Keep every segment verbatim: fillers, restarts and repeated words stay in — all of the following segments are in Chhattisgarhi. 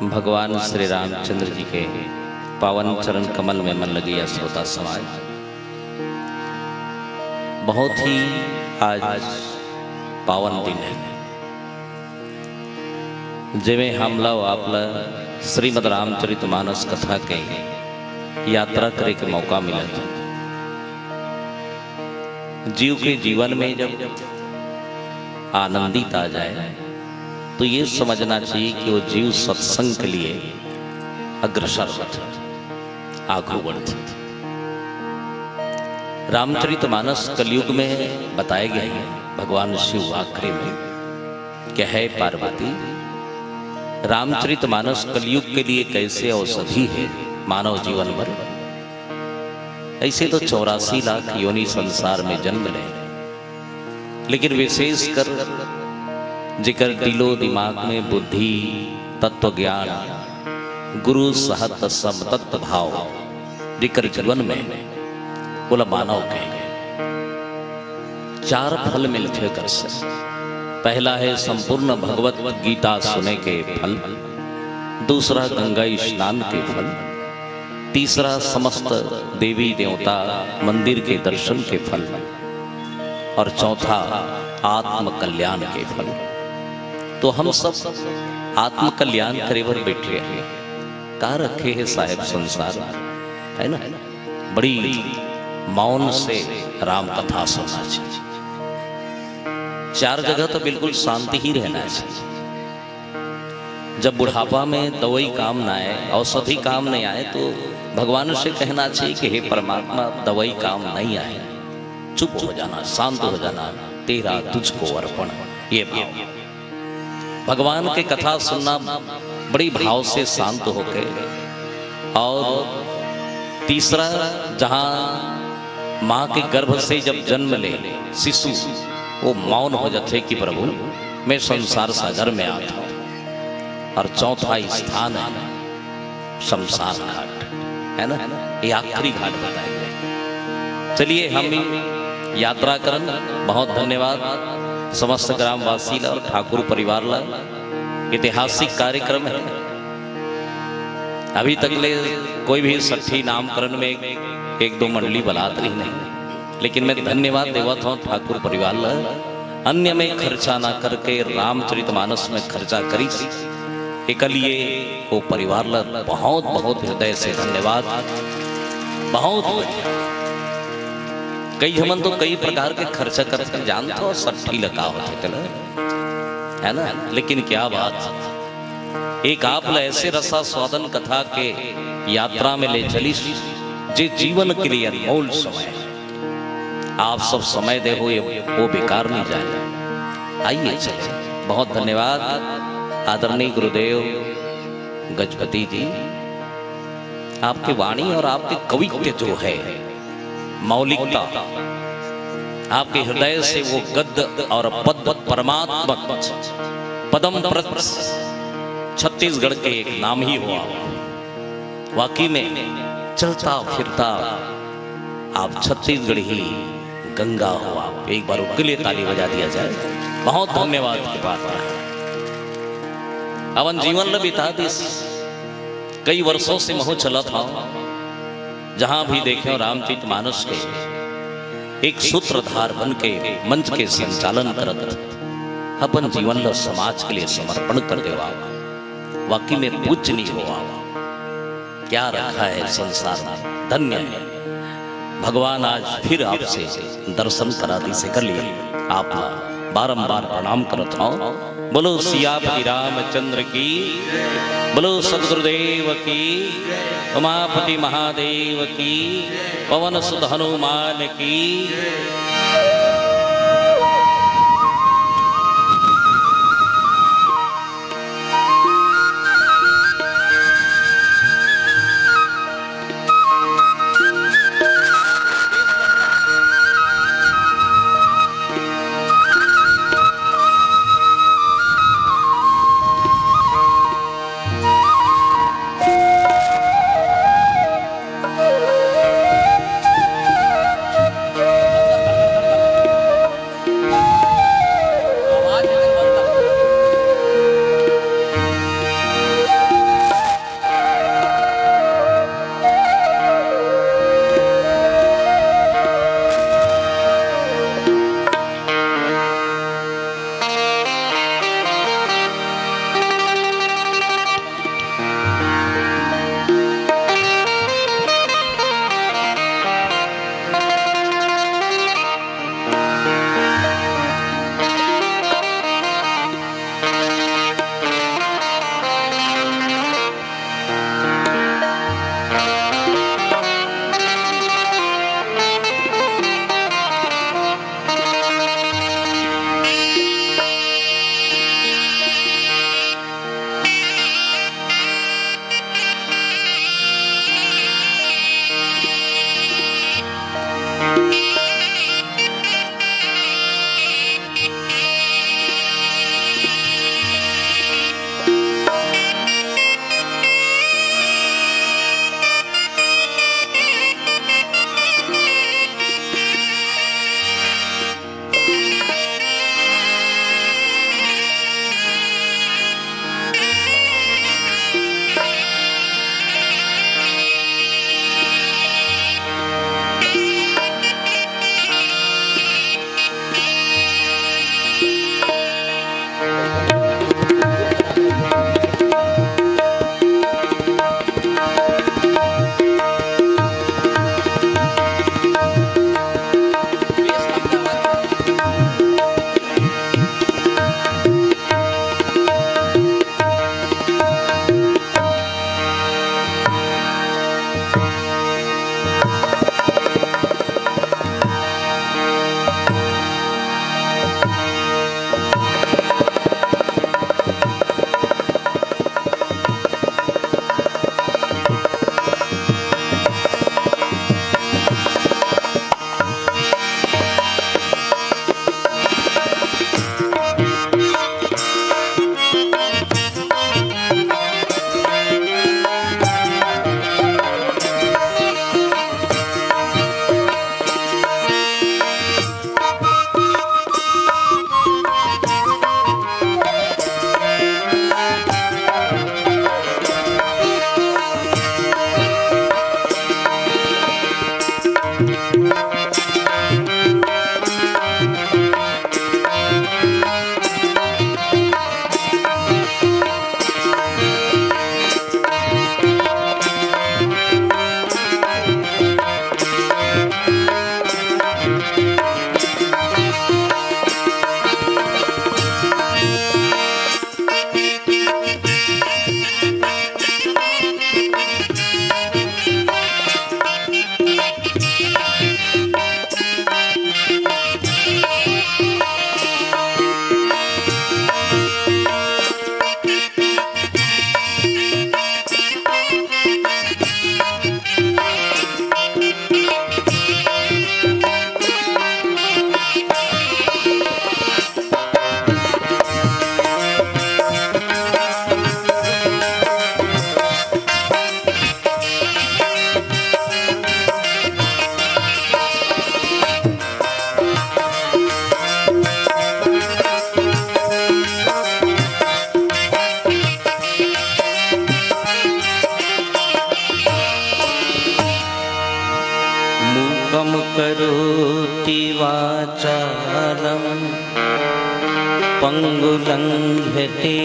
भगवान श्री रामचंद्र जी के पावन चरण कमल में मन लगे या श्रोता समाज, बहुत ही आज पावन दिन है, जेमे हमला अउ आपला श्रीमद् रामचरित मानस कथा के यात्रा करे के मौका मिलत हे। जीव के जीवन में जब आनंदित आ जाए, तो ये समझना चाहिए कि वो जीव सत्संग के लिए अग्रसर होत हे, आगू बढ़त हे। रामचरित मानस कलयुग में बताए गए हैं भगवान शिव आखिरी में, क्या है पार्वती, रामचरित मानस कलयुग के लिए कैसे औषधि है मानव जीवन भर। ऐसे तो चौरासी लाख योनि संसार में जन्म ले, लेकिन विशेषकर जेकर दिलो दिमाग में बुद्धि, तत्व ज्ञान, गुरु सहत समतत्व भाव जेकर जीवन में, ओला मानव कहे। चार फल मिलथे एकर से। पहला है संपूर्ण भगवत गीता सुने के फल, दूसरा गंगा स्नान के फल, तीसरा समस्त देवी देवता मंदिर के दर्शन के फल, और चौथा आत्म कल्याण के फल। तो हम सब आत्म कल्याण करे बर बैठे हैं, का रखे है साहेब संसार, है ना? बड़ी मौन से राम कथा सुनना चाहिए। चार जगह तो बिल्कुल शांति ही रहना चाहिए। जब बुढ़ापा में दवाई काम ना आए, औषधि काम नहीं आए, तो भगवान से कहना चाहिए कि हे परमात्मा, दवाई काम नहीं आए, चुप हो जाना, शांत हो जाना, तेरा तुझको अर्पण, ये भाव। भगवान के कथा सुनना बड़ी भाव से शांत होके। और तीसरा, जहाँ माँ के गर्भ से जब जन्म ले शिशु, वो मौन हो जाते कि प्रभु, मैं संसार सागर में आता हूँ। और चौथा स्थान है शमशान घाट, है ना? ये आखिरी घाट बताए गए। चलिए, हम भी यात्रा करन। बहुत धन्यवाद समस्त ग्रामवासी ला और ठाकुर परिवार ला। ऐतिहासिक कार्यक्रम है। अभी तक ले कोई भी सट्ठी नामकरण में एक दो मंडली बलात रही नहीं, लेकिन मैं धन्यवाद देवत हूँ ठाकुर परिवार ला। अन्य में खर्चा ना करके रामचरित मानस में खर्चा करिस, एकर लिए वो परिवार ला बहुत, बहुत हृदय से धन्यवाद। बहुत बढ़िया। कई हमन तो कई प्रकार के खर्चा करथे, जानथो सट्ठी ला का होथे तेला, है ना? लेकिन क्या बात, एक आप ला ऐसे रसास्वादन कथा के यात्रा में ले चलिस, जे जीवन के लिए अनमोल समय है। आप सब समय दे हो, ये वो बेकार नहीं जाए। आइए चले। बहुत धन्यवाद आदरणीय गुरुदेव गजपति जी, आपके वाणी और आपके कवित्व जो है, मौलिकता, आपके हृदय से वो गद्य और पद्य परमात्मक पदम प्रत छत्तीसगढ़ के एक नाम ही हो आप। वाकई में चलता फिरता आप छत्तीसगढ़ी गंगा हो आप। एक बार उनके लिए ताली बजा दिया जाए। बहुत धन्यवाद के पात्र है। अपन जीवन ल बिता दिस। कई वर्षों से महू चलत हव, जहां भी देखे रामचरित मानस के एक सूत्रधार बन के मंच के संचालन करत अपन जीवन ल समाज के लिए समर्पण कर देवा। वाकई में पूजनीय हो आप। क्या रखा है संसार में, धन्य है। भगवान आज फिर आपसे दर्शन करा दिस, एकर लिए आप ला बारंबार प्रणाम करत हव। बोलो सियापति रामचंद्र की, बोलो सदगुरुदेव की, उमापति महादेव की, पवन सुत हनुमान की। करोति वाचालं पङ्गुलङ्घ्यते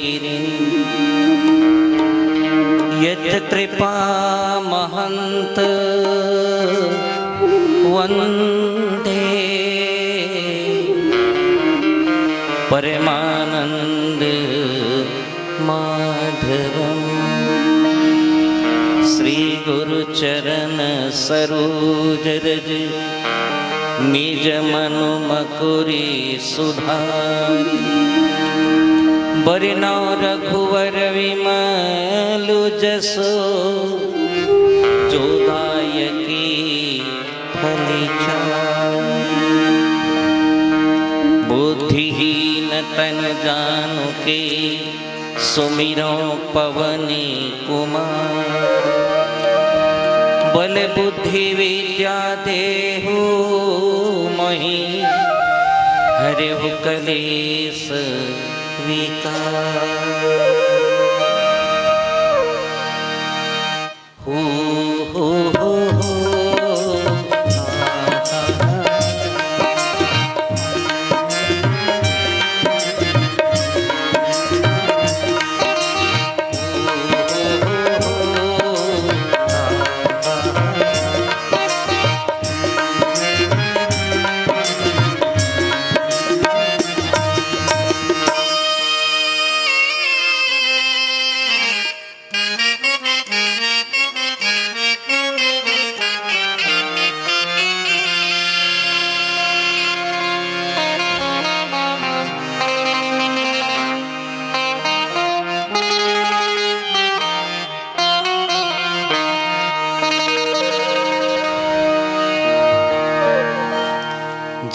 गिरिं। यत्कृपामहन्तं वन्दे परमानन्द माधवम्। श्री गुरु चरण सरोज रज निज मनु मकुरी सुधारी। बरनउँ रघुवर विमल जसु जो दायकी फल चारि। बुद्धिहीन तन जानिके सुमिरउँ पवन कुमार। बल बुद्धि विद्या देहु महि हरहु कलेस विकार। हो, हो, हो, हो।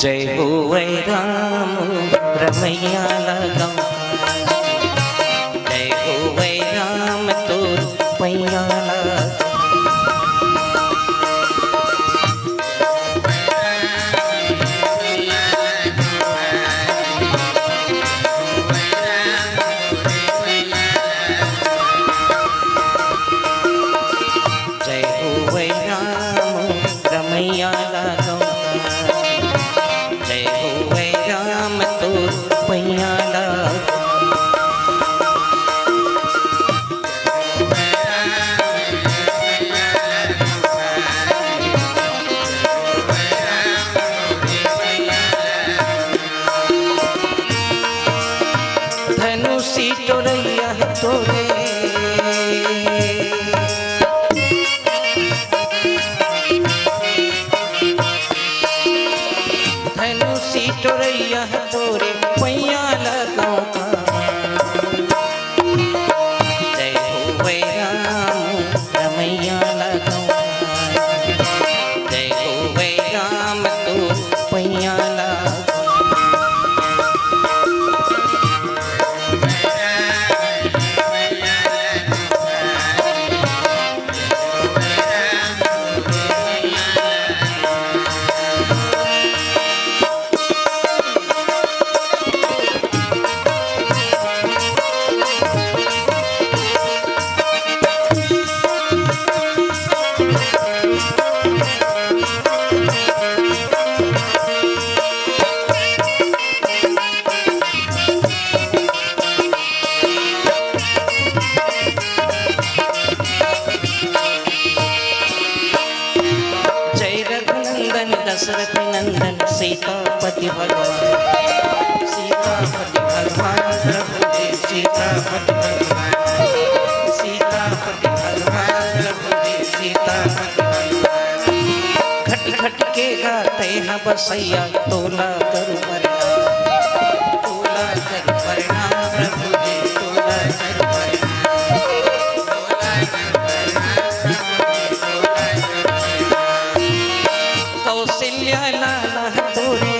जय होवै राम रमैया लगौं। जय होवै राम तोर पैया लगौं। जय होवै राम रमैया लगौं। जय होवै राम तोर पैया लगौं। धनुषी टोरैया तोरे। धनुषी टोरैया तोरे पैया लगौं। जय होवै राम रमैया लगौं। जय होवै राम तोर पैया लगौं। जय रघुनंदन दशरथ नंदन सीतापति भगवान, सीतापति भगवान प्रभु जी, सीतापति भगवान, सीतापति भगवान प्रभु जी, सीतापति भगवान। घट घट के गाते हैं बसैया तोला करू प्रणाम, तोला करू प्रणाम प्रभु जी, तोला करू प्रणाम। कौशल्या लाला तोरे,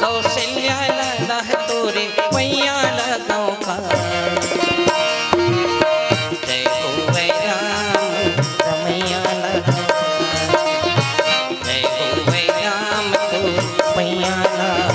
कौशल्या लाला तोरे पैया लगौं का। जय होवै राम रमैया लगौं। जय होवै राम तोर पैया लगौं।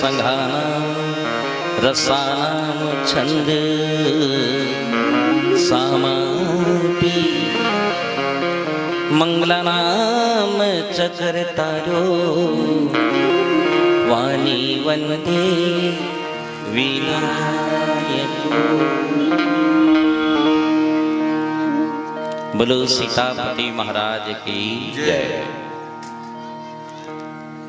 संघानां रसानां छंद सामापि। मंगलानां च कर्तारो वाणी वंदे विनायको। बोलो सीतापति महाराज की जय।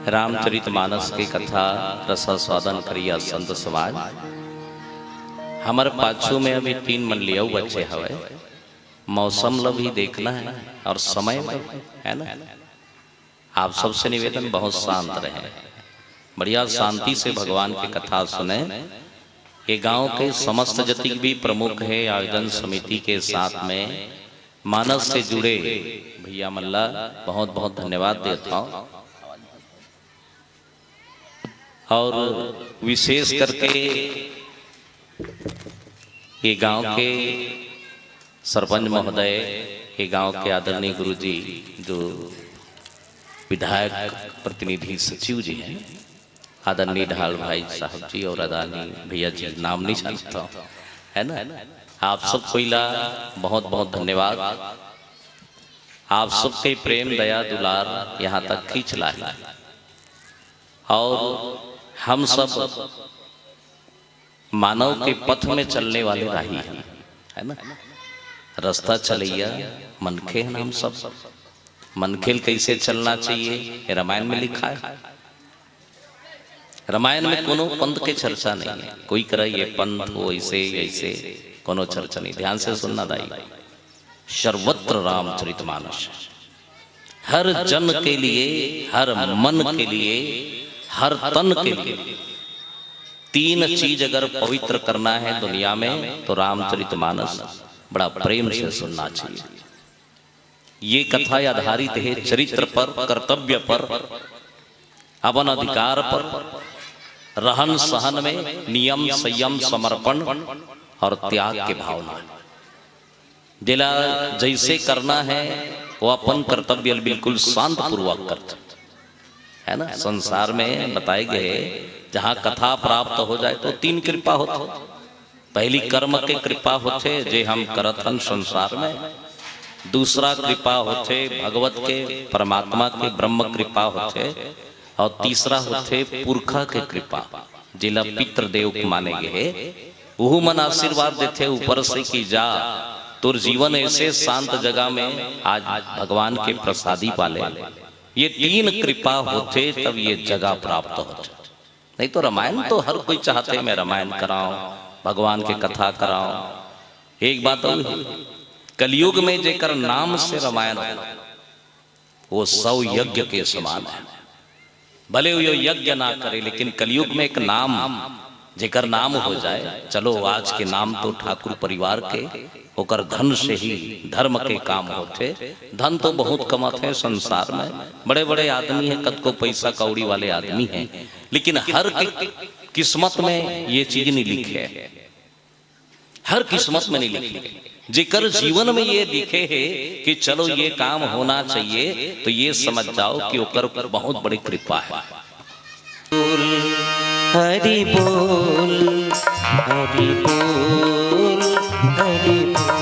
रामचरित मानस के कथा रसास्वादन करिया संत समाज। हमर पाछू में अभी तीन मंडली अउ बचे हवय। मौसम ल भी देखना है और समय ल, है ना? आप सबसे निवेदन, बहुत शांत रहें, बढ़िया शांति से भगवान के कथा सुने। ये गांव के समस्त जतिक भी प्रमुख है आयोजन समिति के साथ में मानस से जुड़े भैया मन ला बहुत बहुत धन्यवाद देत हौं। और विशेष करके ये गांव के सरपंच महोदय, ये गांव के आदरणीय गुरुजी जो विधायक प्रतिनिधि सचिव जी हैं, आदरणीय ढाल भाई साहब जी और आदरणीय भैया जी, नाम नहीं जानता हूँ, है ना, आप सब कोई ला बहुत बहुत धन्यवाद। आप सबके प्रेम दया दुलार यहाँ तक खींच ला है और हम सब मानव के पथ में चलने वाले राही हैं, है ना? रास्ता चलैया मनखे हैं हम सब। मनखे ल कैसे चलना चाहिए, ये रामायण में लिखा है। रामायण में कोनो पंथ के चर्चा नहीं है, कोई करा ये पंथ हो ऐसे ऐसे, कोनो चर्चा नहीं। ध्यान से सुनना दाई, सर्वत्र रामचरितमानस, हर जन के लिए, हर मन के लिए, हर तन के लिए तीन चीज अगर पवित्र करना है दुनिया में तो रामचरितमानस बड़ा प्रेम से सुनना चाहिए। ये कथा आधारित है चरित्र पर, कर्तव्य पर, अपन अधिकार पर, रहन सहन में नियम, संयम, समर्पण और त्याग के भावना। जेला जैसे करना है वो अपन कर्तव्य बिल्कुल शांत पूर्वक करथे, है ना? संसार में बताए गए जहाँ कथा प्राप्त हो जाए तो तीन कृपा होथे। पहली कर्म के कृपा होथे जे हम करत हन संसार में, दूसरा कृपा होथे भगवत के, परमात्मा के, ब्रह्म कृपा होथे, और तीसरा होथे पुरखा के कृपा, जेला पितृदेव माने गे हे। उहू मन आशीर्वाद देथे ऊपर से कि जा, तोर जीवन ऐसे शांत जगह में आज भगवान के प्रसादी पाले। ये तीन कृपा होथे तब ये जगह प्राप्त होथे। नहीं तो रामायण तो हर कोई चाहथे मैं रामायण कराऊं, भगवान के कथा कराऊं। एक बात और है, कलयुग में जेकर नाम से रामायण हो, वो सौ यज्ञ के समान है। भले वो यज्ञ ना करे, लेकिन कलयुग में एक नाम, जेकर नाम हो जाए, चलो आज के नाम तो ठाकुर परिवार के, ओकर धन से ही धर्म के काम होथे। धन तो बहुत कमाथे संसार में, बड़े-बड़े आदमी हैं, कतको पैसा कौड़ी वाले आदमी हैं, लेकिन हर कि-, किस्मत में ये चीज नहीं लिखे, हर किस्मत में नहीं लिखे। जेकर जीवन में ये लिखे है कि चलो ये काम होना चाहिए, तो ये समझ जाओ कि ओकर बहुत बड़ी कृपा है। हरि बोल, हरि बोल, हरि बोल।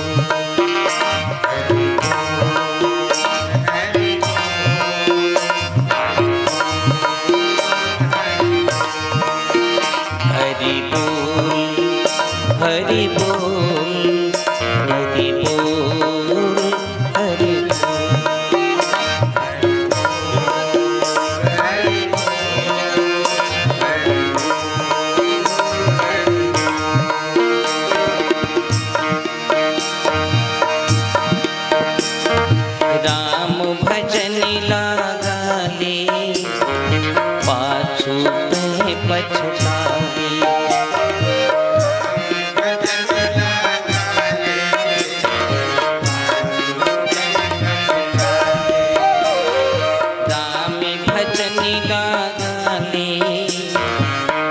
हरि बोल, हरि बोल, हरि बोल, हरि बोल। राम भजन लागा ले, पाछू तैं पछतावे। राम भजन लागा ले,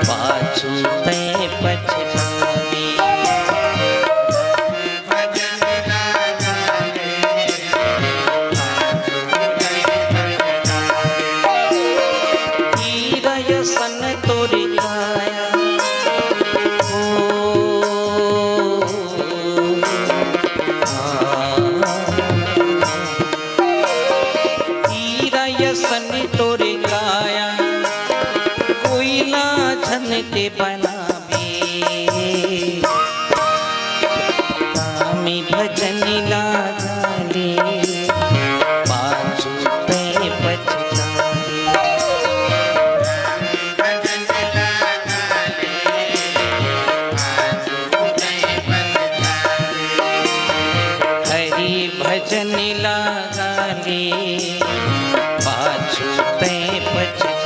पाछू तैं पछतावे। ते बनाबे। स्वामी भजन लागा ले, पाछू ते पछताबे। हरि भजन लागा ले, पाछू ते पछताबे।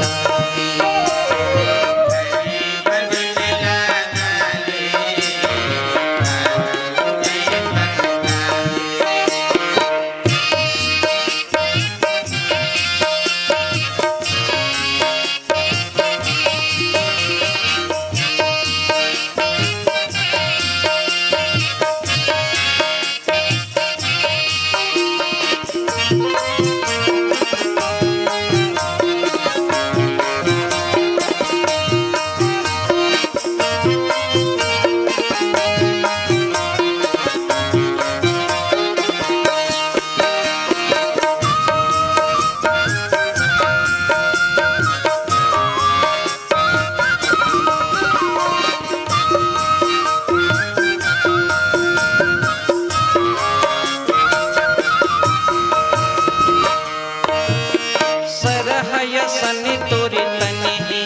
सरहय सन तोर तन हे,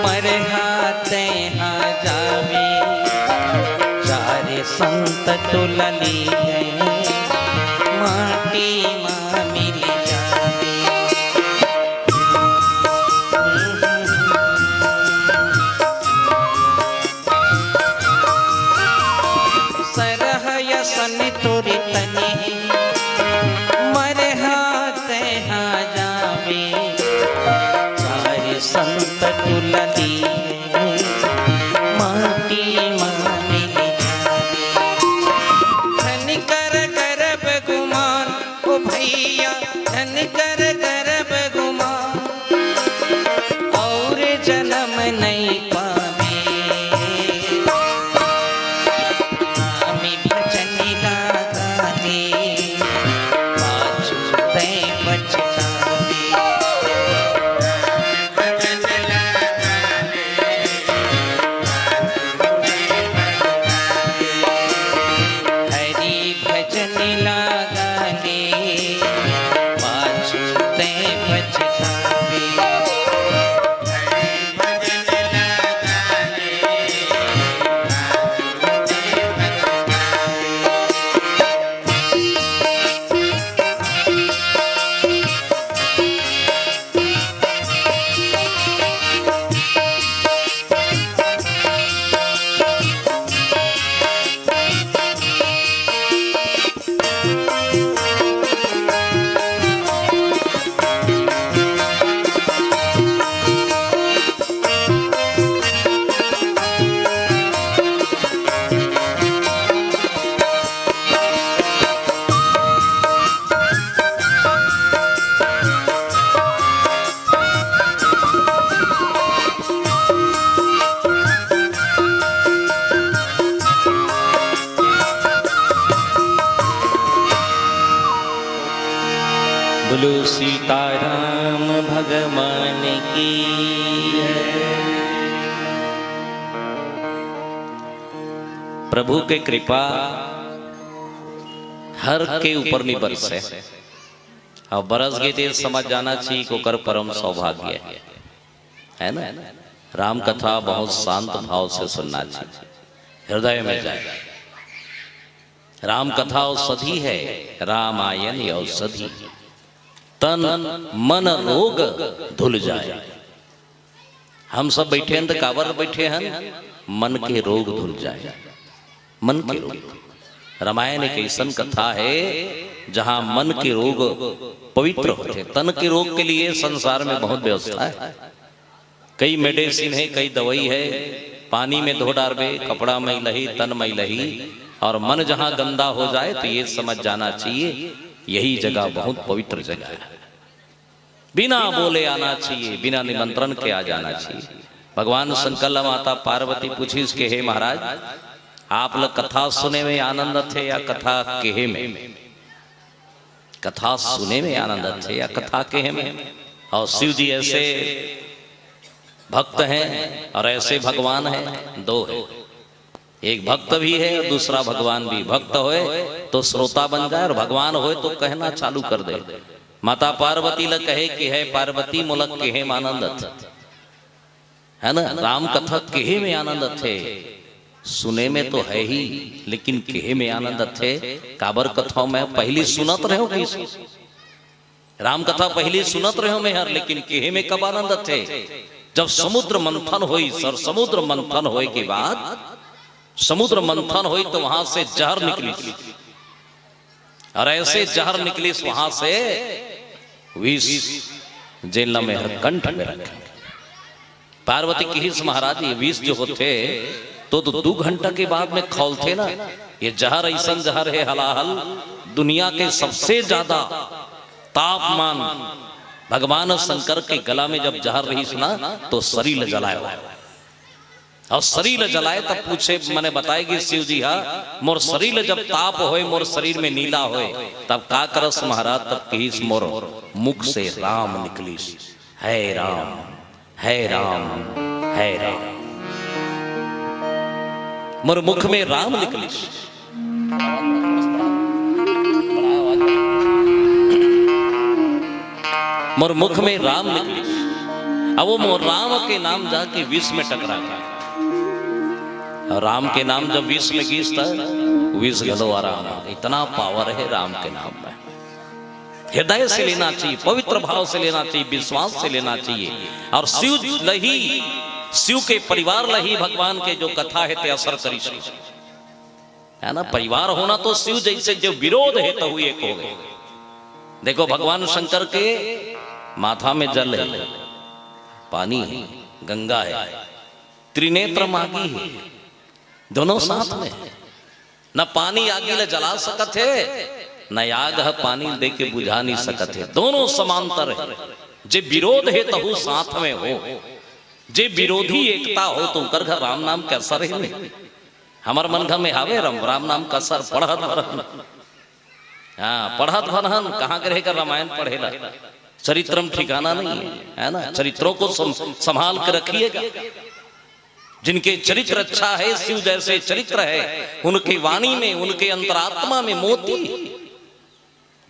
मरहा तेहा जाबे। चार संत तोला लीगे, माटी मा मिल जाबे। सरहय सन तोर तन हे, मरहा तेहा जाबे। चार संत तोला लीगे, माटी मा मिल जाबे। झन कर करब गुमान, ओ भैया, झन कर करब गुमान, अउ जनम नइ पाबे। स्वामी भजन लागा ले, पाछू ते पछताबे। हरि भजन लागा ले, पाछू ते पछताबे। बोलो सीताराम भगवान की। प्रभु के कृपा हर के ऊपर नइ बरसे। अउ बरस गे ते समझ जाना चाहिए कि ओकर परम सौभाग्य हे, है ना? राम कथा बहुत शांत भाव से सुनना चाहिए, हृदय में जाए। राम कथा औषधि है, रामायण औषधि। तन मन रोग धुल जाए। हम सब बइठे हन त काबर बइठे हन? मन के रोग धुल जाए, मन के रोग। रामायण एक अइसन कथा हे जहाँ मन के रोग पवित्र होथे। तन के रोग के लिए संसार में बहुत व्यवस्था हे, कई मेडिसिन हे, कई दवाई हे, पानी में धो डारबे, कपड़ा मैलही, तन मैलही, अउ मन जहाँ गंदा हो जाए त ये समझ जाना चाहिए, यही जगह बहुत पवित्र जगह हे। बिना बोले आना चाहिए, बिना निमंत्रण के आ जाना चाहिए। भगवान शंकर ला माता पार्वती पूछिस के, "हे महाराज, आप ला कथा सुने में आनंद आथे या कथा केहे में? कथा सुने में आनंद आथे या कथा केहे में?" अउ शिव जी अइसे भक्त हैं और ऐसे भगवान हैं, दो है। एक भक्त भी है और दूसरा भगवान भी। भक्त होए तो श्रोता बन जाए और भगवान होए तो कहना चालू कर दे। माता पार्वती ल कहे कि हे पार्वती, मोला केहे में आनंद आथे, है ना? राम कथा केहे में आनंद आथे। सुने में तो है ही, लेकिन केहे में आनंद आथे। काबर कथा में पहली सुनत रहे हो कि राम कथा पहली सुनत रहे हो मैं हर, लेकिन केहे में कब आनंद आथे? जब समुद्र मंथन होई, सर, समुद्र मंथन होए के बाद, समुद्र मंथन होई तो वहां से जहर निकली, और ऐसे जहर निकली वहां से विष, जेला मैं हर कंठ में रखे। पार्वती किहिस, महाराज, ये विष जो होथे, तो, तो दू घंटा के बाद में खौलथे ना। ये जहर अइसन जहर हे हलाहल, दुनिया के सबसे ज्यादा तापमान। भगवान शंकर के गला में जब जहर रहिस ना, तो शरीर ल जलाए हुआ। और शरीर ल जलाए तब पूछे, मने बताए कि शिव जी हा, मोर शरीर ल जब ताप होए, मोर शरीर में नीला होए, तब का करस महाराज? तब किहिस, मोर मुख से राम निकलिस। हे राम, हे राम, हे राम। मोर मुख में राम निकलिस। मोर मुख में राम निकलिस। अब वो मोर राम के नाम जाके विष में टकरा गया। और राम के नाम जब विष में गिस त विष घलो आराम हो गया। इतना पावर है राम के नाम में। हृदय से लेना चाहिए, पवित्र भाव से लेना चाहिए, विश्वास से लेना चाहिए। और शिव ल ही, शिव के परिवार ल ही भगवान के जो कथा हे ते असर करिस, है ना? परिवार होना तो शिव जैसे, जो विरोध हे तहू एक हो गए। देखो, भगवान शंकर के माथा में जल है, पानी है, गंगा है, त्रिनेत्र मागी है, दोनों साथ में है। न पानी आगी ल जला सकत हे, न आग ह पानी दे के बुझा नहीं सकत हे। दोनों समांतर हे। जे विरोध हे तहू साथ में हो, जे विरोधी एकता हो तो ओकर घर राम नाम के असर हे नहीं। हमर मन घर में हावे राम, राम नाम का असर पढ़त भरन। हाँ, पढ़त भरन, कहाँ के रहेगा रामायण पढ़ेला? चरित्र में ठिकाना नहीं है, है ना? चरित्रों को सम-, संभाल के रखिएगा। जिनके चरित्र अच्छा है, शिव जैसे चरित्र है, उनके वाणी में, उनके अंतरात्मा में मोती।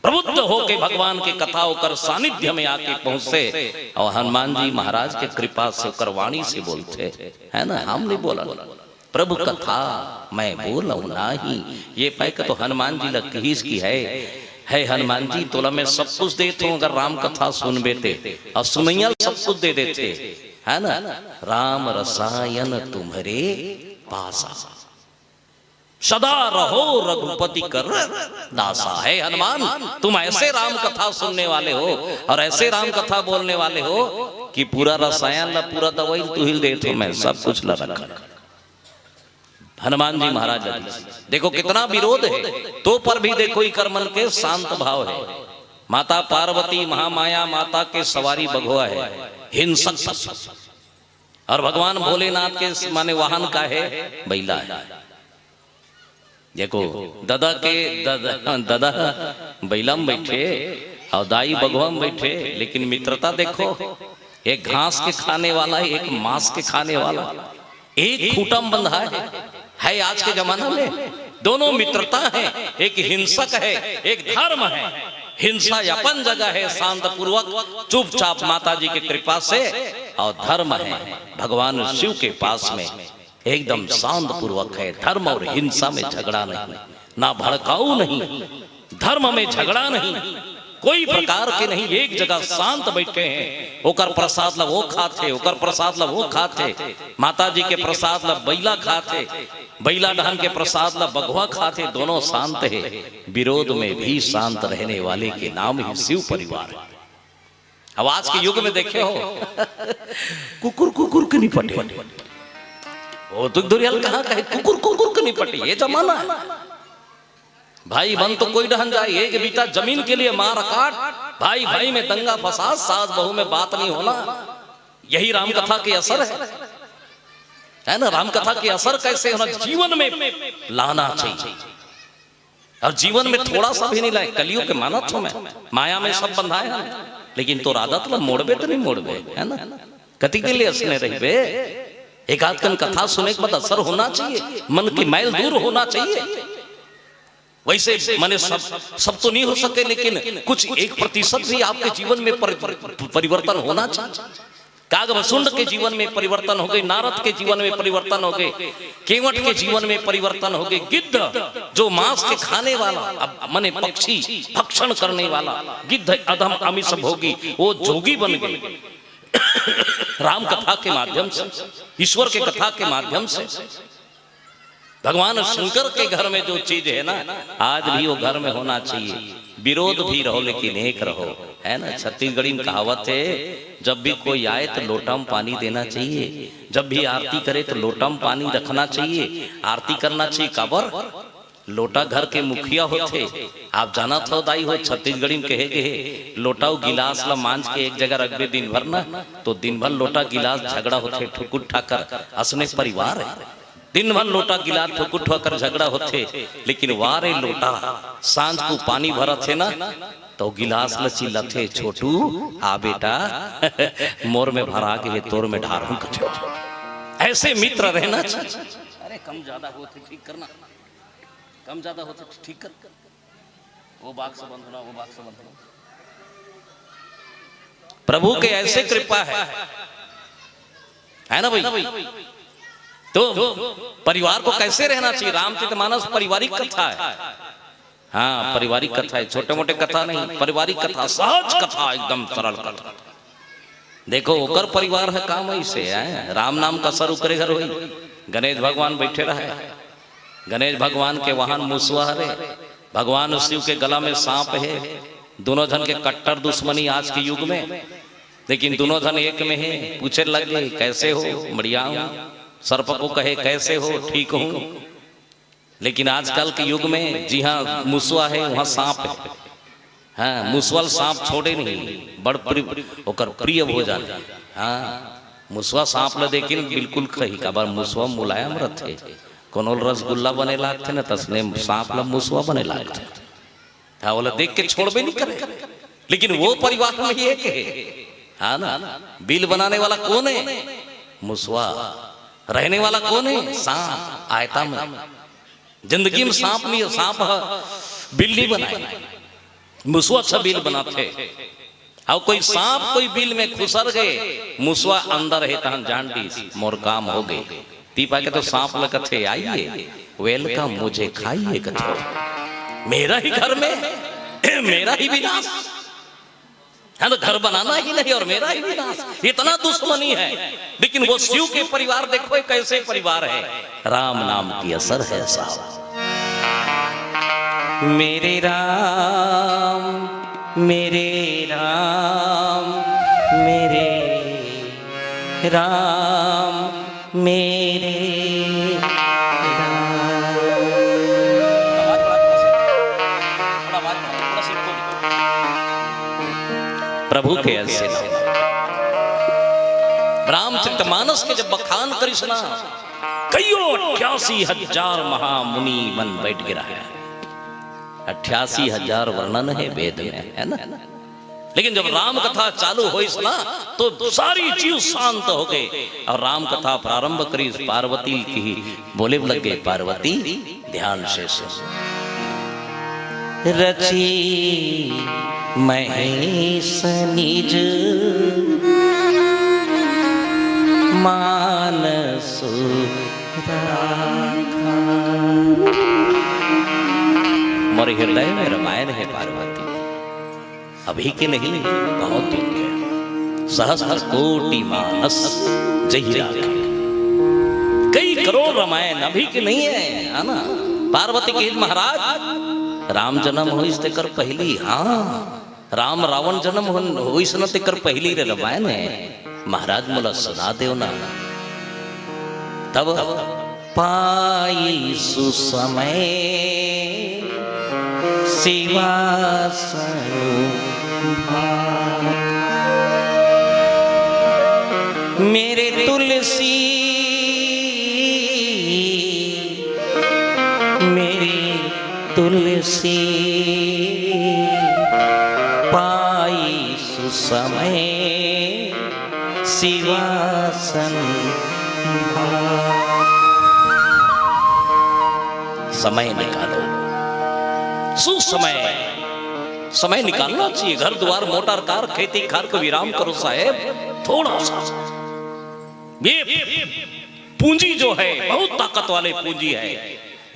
प्रबुद्ध होके भगवान के कथा ओकर सानिध्य में आके पहुंचे और हनुमान जी महाराज के कृपा से ओकर वाणी से बोलथे, है ना? हम नहीं बोलन। प्रभु कथा मैं बोलहूं नाही। ये पाय के तो हनुमान जी ल किहिस कि हे, हे हनुमान जी, तोला मैं सब कुछ देत हूं, अगर राम कथा सुनबे ते, और सुनैया ल सब कुछ दे देथे, है ना? राम रसायन तुम्हरे पासा, सदा रहो रघुपति कर दासा। हे हनुमान, तुम ऐसे राम कथा सुनने वाले हो और ऐसे राम कथा बोलने वाले हो कि पूरा रसायन ला, पूरा दवाई ल तुही ल देत हूं मैं, सब कुछ ला रख। हनुमान जी महाराज जी, देखो कितना विरोध है, तो पर भी देखो इकर मन के शांत भाव है। माता पार्वती महामाया माता के सवारी बघवा है, हिंसक पशु। और भगवान भोलेनाथ के माने वाहन का है? बइला है। देखो, ददा के ददा, ददा बइला में बैठे और दाई बघवा में बैठे, लेकिन मित्रता देखो, एक घास के खाने वाला, एक मांस के खाने वाला, एक खूंटा में बंधा है। है आज के जमाना में दोनों मित्रता है, एक हिंसक है, एक धर्म है। हिंसा अपन जगह है, शांत पूर्वक चुपचाप माता जी की कृपा से, और धर्म है भगवान शिव के पास में एकदम शांत पूर्वक है। धर्म और हिंसा में झगड़ा नहीं, ना भड़काऊ नहीं, धर्म में झगड़ा नहीं। कोई प्रकार के नहीं, एक जगह शांत बैठे हैं। ओकर प्रसाद ला वो खाथे, ओकर प्रसाद ला वो खाथे, माता जी के प्रसाद ला बइला खाथे, बइला डहन के प्रसाद ला बघवा खाथे, दोनों शांत है। विरोध में भी शांत रहने वाले के नाम ही शिव परिवार है। अब आज के युग में देखे हो, कुकुर कुकुर के नहीं पटे। वो तो दुरियल कहाँ कहे, कुकुर कुकुर के नहीं पटे, ये जमाना है। भाई बन तो कोई डहन जाए, एक बीता जमीन के लिए मार काट, भाई भाई में दंगा फसाद, सास बहू में बात नहीं होना, यही राम कथा के असर है, है ना? राम कथा के असर कैसे होना, जीवन में लाना चाहिए। और जीवन में थोड़ा सा भी नहीं लाए, कलयुग के मानत हो मैं, माया में सब बंधाए हैं, लेकिन तोर आदत ला मोड़बे तो नहीं मोड़बे, है ना? कतिक दिन ले असने रहिबे? एक आध कन कथा सुने के बाद असर होना चाहिए, मन की मैल दूर होना चाहिए। वैसे मने सब, सब तो नहीं हो सके, लेकिन कुछ एक प्रतिशत भी आपके जीवन में पर, परिवर्तन होना चाहिए। कागभसुंड के जीवन में परिवर्तन हो गए, नारद के जीवन में परिवर्तन हो गए, केवट के जीवन में परिवर्तन हो गए। गिद्ध जो मांस के खाने वाला, अब मने पक्षी भक्षण करने वाला, गिद्ध अधम अमिष भोगी, वो जोगी बन गए। राम कथा के माध्यम से, ईश्वर के कथा के माध्यम से। भगवान शंकर के घर में जो चीज है ना, आज भी वो घर में होना चाहिए। विरोध भी रहो लेकिन एक रहो, है ना? छत्तीसगढ़ी में कहावत है, जब भी कोई आए तो लोटा में पानी देना चाहिए, जब भी आरती करे तो लोटा में पानी रखना चाहिए, आरती करना चाहिए। काबर? लोटा घर के मुखिया होथे। आप जानत हो दाई हो, छत्तीसगढ़ी में कहे गए, लोटा अउ गिलास ला मांज के एक जगह रखबे दिन भर ना, तो दिन भर लोटा गिलास झगड़ा होथे, ठुकुर ठाकर। असने परिवार है, दिन भर लोटा गिलास ठुकुर ठाकर झगड़ा होथे, लेकिन वा रे लोटा, सांझ को पानी भरत हे ना, तो गिलास ल चिल्लाथे, "छोटू, आ बेटा, मोर में भरा गे हे, तोर में ढारहूं कथो।" ऐसे मित्र रहना चाहिए। अरे, कम ज्यादा होथे, ठीक करना, कम ज्यादा होथे, ठीक कर, वो बाक्स बंद होना, वो बाक्स बंद होना। प्रभु के ऐसे कृपा है, है ना भाई? तो परिवार को कैसे रहना चाहिए? रामचरितमानस पारिवारिक कथा है। हाँ, पारिवारिक कथा है, छोटे मोटे कथा नहीं, पारिवारिक कथा, सहज कथा, एकदम सरल कथा। देखो, ओकर परिवार है काम ऐसे है, राम नाम का सर ओकरे घर होई, गणेश भगवान बैठे रहे, गणेश भगवान के वाहन मुसवा हरे, भगवान शिव के गला में सांप है, दोनों झन के कट्टर दुश्मनी आज के युग में, लेकिन दोनों झन एक में है। पूछे लग गए, "कैसे हो?" "बढ़िया हूँ।" सर्प को कहे, "कैसे हो?" "ठीक हूँ।" लेकिन आजकल के युग में जिहाँ मुसवा है, वहाँ सांप है। हाँ, मुसवा ल सांप छोड़े नहीं, बड़ प्रिय, ओकर प्रिय भोजन। हाँ, मुसवा सांप ल देखिन बिल्कुल खही, काबर मुसवा मुलायम रथे। कोनो ल रसगुल्ला बने लागथे न, तसने सांप ल मुसवा बने लागथे। हाँ, ओला देख के छोड़बे नहीं करे। लेकिन वो परिवार में एक है, हाँ ना? बिल बनाने वाला कौन है? मुसवा। रहने वाला कौन है? सांप। आयता में जिंदगी में सांप नहीं, सांप ह बिल नहीं बनाए, मुसवा अच्छा बिल बनाथे। अउ कोई सांप कोई बिल में खुसर गए, मुसवा अंदर है, तहन जान डीस, मोर काम हो गए। तीपा के तो सांप ल कथे, "आइए, welcome, मुझे खाइए," कथे। मेरा ही घर में मेरा ही विनाश। हाँ, तो घर बनाना ही नहीं और मेरा ही विनाश, इतना दुश्मनी है। लेकिन वो शिव के परिवार देखो, ये कैसे परिवार है। राम नाम की असर है साहब। मेरे राम, मेरे राम, मेरे राम, मेरे राम। प्रभु के ऐसे नाम। रामचरितमानस के जब बखान करिस ना, कईयो अट्ठासी हजार महामुनि मन बैठ गे रहे। अट्ठासी हजार वर्णन है वेद में, है ना? लेकिन जब राम कथा चालू होइस ना, तो सारी चीज शांत हो गए और राम कथा प्रारंभ करिस। पार्वती की बोले लग गए, "पार्वती, ध्यान से सुन।" रची महेश निज मानस राखा। मोर हृदय में रमायन है पार्वती, अभी के नहीं, बहुत दिन के। सहस्र कोटि मानस जही राखे। कई करोड़ रामायण अभी के नहीं है, है ना? पार्वती के महाराज, राम जन्म होइस तेकर पहली, हाँ, राम रावण जन्म होन-, होइस न तेकर पहली रे रामायण है। महाराज मोला सुना देव ना। तब पाई सुसमय सेवा सनु भाग। मेरे तुलसी, मेरी तुलसी, पाई सुसमय शिवासन। समय निकालो, सुसमय समय निकालना चाहिए। घर द्वार, मोटर कार, खेती खार को विराम करो साहेब, थोड़ा सा। ये पूंजी जो है, बहुत ताकत वाले पूंजी है।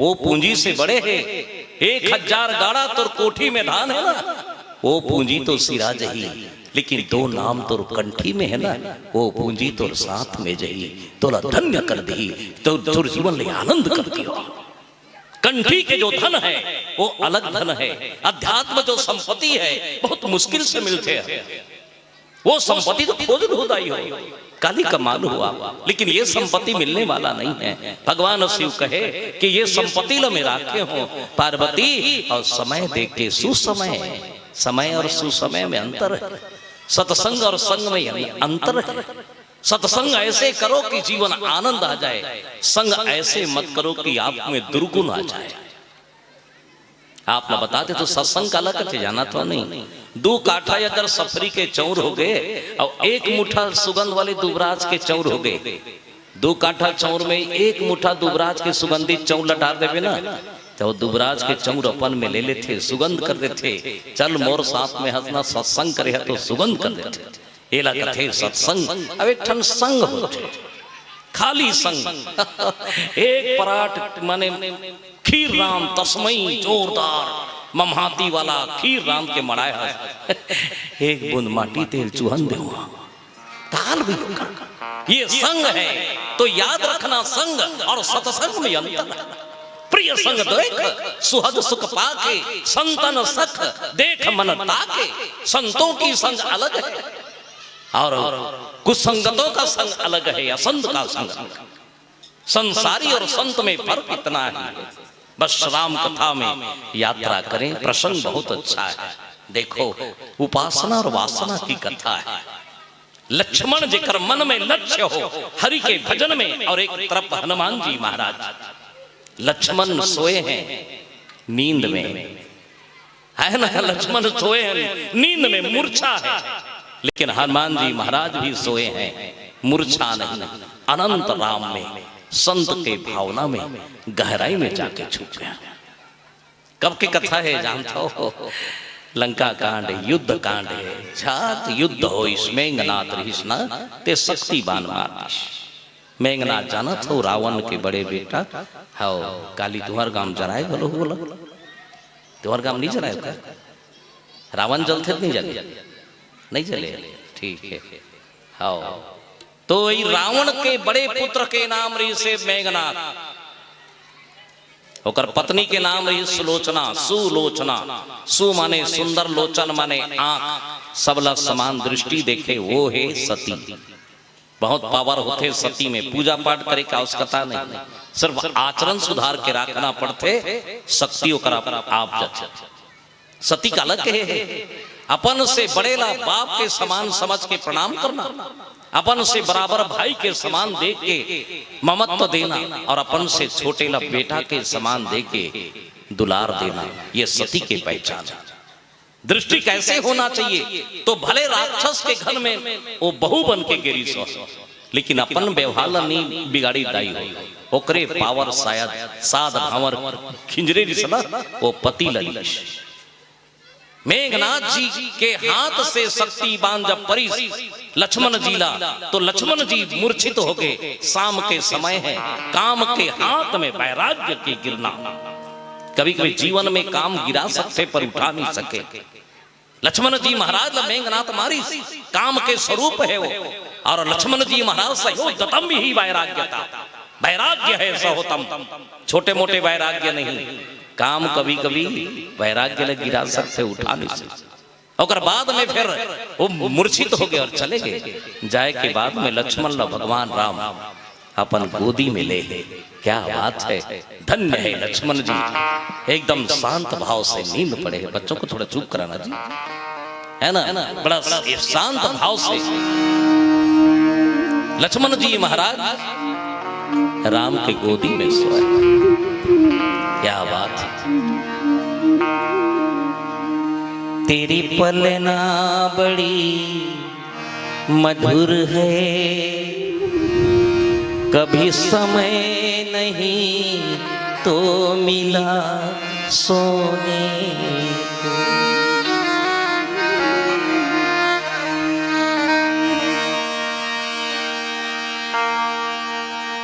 वो पूंजी से बड़े है। एक हजार गाड़ा तोर कोठी में धान है ना, वो पूंजी तो सिरा जही, लेकिन दो नाम तोर कंठी में है ना, वो पूंजी तोर साथ में जही, तोला धन्य कर दही, तो तोर जीवन ले आनंद कर दियो। कंठी के जो धन है, वो अलग धन है। अध्यात्म जो संपत्ति है, बहुत मुश्किल से मिलते हैं। वो संपत्ति तो खोज ढूंढ आई हो, काली कमाल हुआ, लेकिन ये संपत्ति मिलने वाला नहीं है। भगवान शिव कहे कि ये संपत्ति लो मेरा के हो पार्वती, और समय देख के सुसमय, समय और सुसमय में अंतर है, सत्संग और संग में अंतर है। सत्संग ऐसे करो कि जीवन आनंद आ जाए, संग ऐसे मत करो कि आप में दुर्गुण आ जाए। आप न बताते तो सत्संग काला कथे, जाना तो नहीं। दू काठा अगर सफरी के चौर हो गए और एक मुठा सुगंध वाले दुबराज के चौर हो गए, दू काठा चौर में एक मुठा दुबराज के सुगंधित चौर लटार देवे ना, तो वो दुबराज के चौर अपन में ले लेथे, सुगंध कर देथे। चल मोर साथ में हंसना, सत्संग करे है तो सुगंध कर देथे। एला कथे सत्संग। अब एक ठन संग होथे, खाली संग। एक पराठ माने खीर राम तस्मई, जोरदार मम्हाती वाला खीर राम के मड़ाए हस। एक बूंद माटी तेल चुहन देवा, काल भी होगा। ये संग है तो याद रखना, संग और सत्संग में अंतर है। प्रिय संग देख सुहद सुख पाके, संतन सख देख मन ताके। संतों की संग अलग है और कुसंगतों का संग अलग है, असंत का संग अलग है। संसारी और संत में फर्क इतना ही है। बस राम कथा में यात्रा करें, प्रसंग बहुत अच्छा है। देखो, उपासना और वासना की कथा है। लक्ष्मण जेकर मन में लक्ष्य हो हरि के भजन में, और एक तरफ हनुमान जी महाराज। लक्ष्मण सोए हैं नींद में, है ना? लक्ष्मण सोए हैं नींद में, मूर्छा है, लेकिन हनुमान जी महाराज भी सोए हैं, मूर्छा नहीं, अनंत राम में, संत के भावना में, गहराई में जाके छुप गया। कब की कथा है जानते हो? लंका कांड, युद्ध कांड है। जात युद्ध होइस, मेघनाथ रहिस ना, ते शक्ति बाण मार दिस। मेघनाथ जानत हो, रावण के बड़े बेटा हव। काली तुंहर गांव जराए घलो हो बोला, तुंहर गांव नहीं जराए का? रावण जलथे त नहीं जले? नहीं जले, ठीक है। हव, तो ई रावण के बड़े पुत्र के नाम रहिसे मेघनाथ, ओकर पत्नी के नाम रहिस सुलोचना। सुलोचना, सु माने सुंदर, लोचन माने आंख, सबला समान दृष्टि देखे, वो हे सती। बहुत पावर होथे सती में, पूजा पाठ करे के आवश्यकता नहीं, सिर्फ आचरण सुधार के राखना पड़थे, शक्ति ओकर आप, आप जाथे। सती काला कहे हे? अपन से बड़े ला बाप के समान समझ के प्रणाम करना, अपन से बराबर भाई के समान देख के ममत्व देना और अपन से छोटे ला बेटा के समान देख के दुलार देना, ये सती के पहचान है। दृष्टि कैसे होना चाहिए? तो भले राक्षस के घर में वो बहू बन के गिरी सो, लेकिन अपन व्यवहार ला नहीं बिगाड़ी दाई हो, ओकरे पावर शायद साध भांवर खिंजरे रिस ना, वो पति ला रिस। मेघनाथ जी के हाथ से शक्ति बाण जब परिस लक्ष्मण जी ला, तो लक्ष्मण जी मूर्छित हो गए। शाम के समय है, काम के हाथ में वैराग्य के गिरना। कभी कभी जीवन में काम गिरा सकथे पर उठा नहीं सके। लक्ष्मण जी महाराज ला मेघनाथ मारिस, काम के स्वरूप है वो। और लक्ष्मण जी महाराज सहोदतम ही वैराग्यता, वैराग्य है सहोतम। छोटे मोटे वैराग्य नहीं, काम कभी कभी वैराग्य ला गिरा सकथे, उठा नहीं सकथे। ओकर बाद में फिर वो मूर्छित हो गए और चले गए। जाए के बाद में लक्ष्मण ला भगवान राम अपन गोदी में ले हे। क्या बात है, धन्य है लक्ष्मण जी, एकदम शांत भाव से नींद पड़े हैं। बच्चों को थोड़ा चुप कराना जी, है ना? बड़ा स-, शांत भाव से लक्ष्मण जी महाराज राम के गोदी में सोए। क्या बात है। तेरी पलना बड़ी मधुर है, कभी समय नहीं तो मिला सोने को।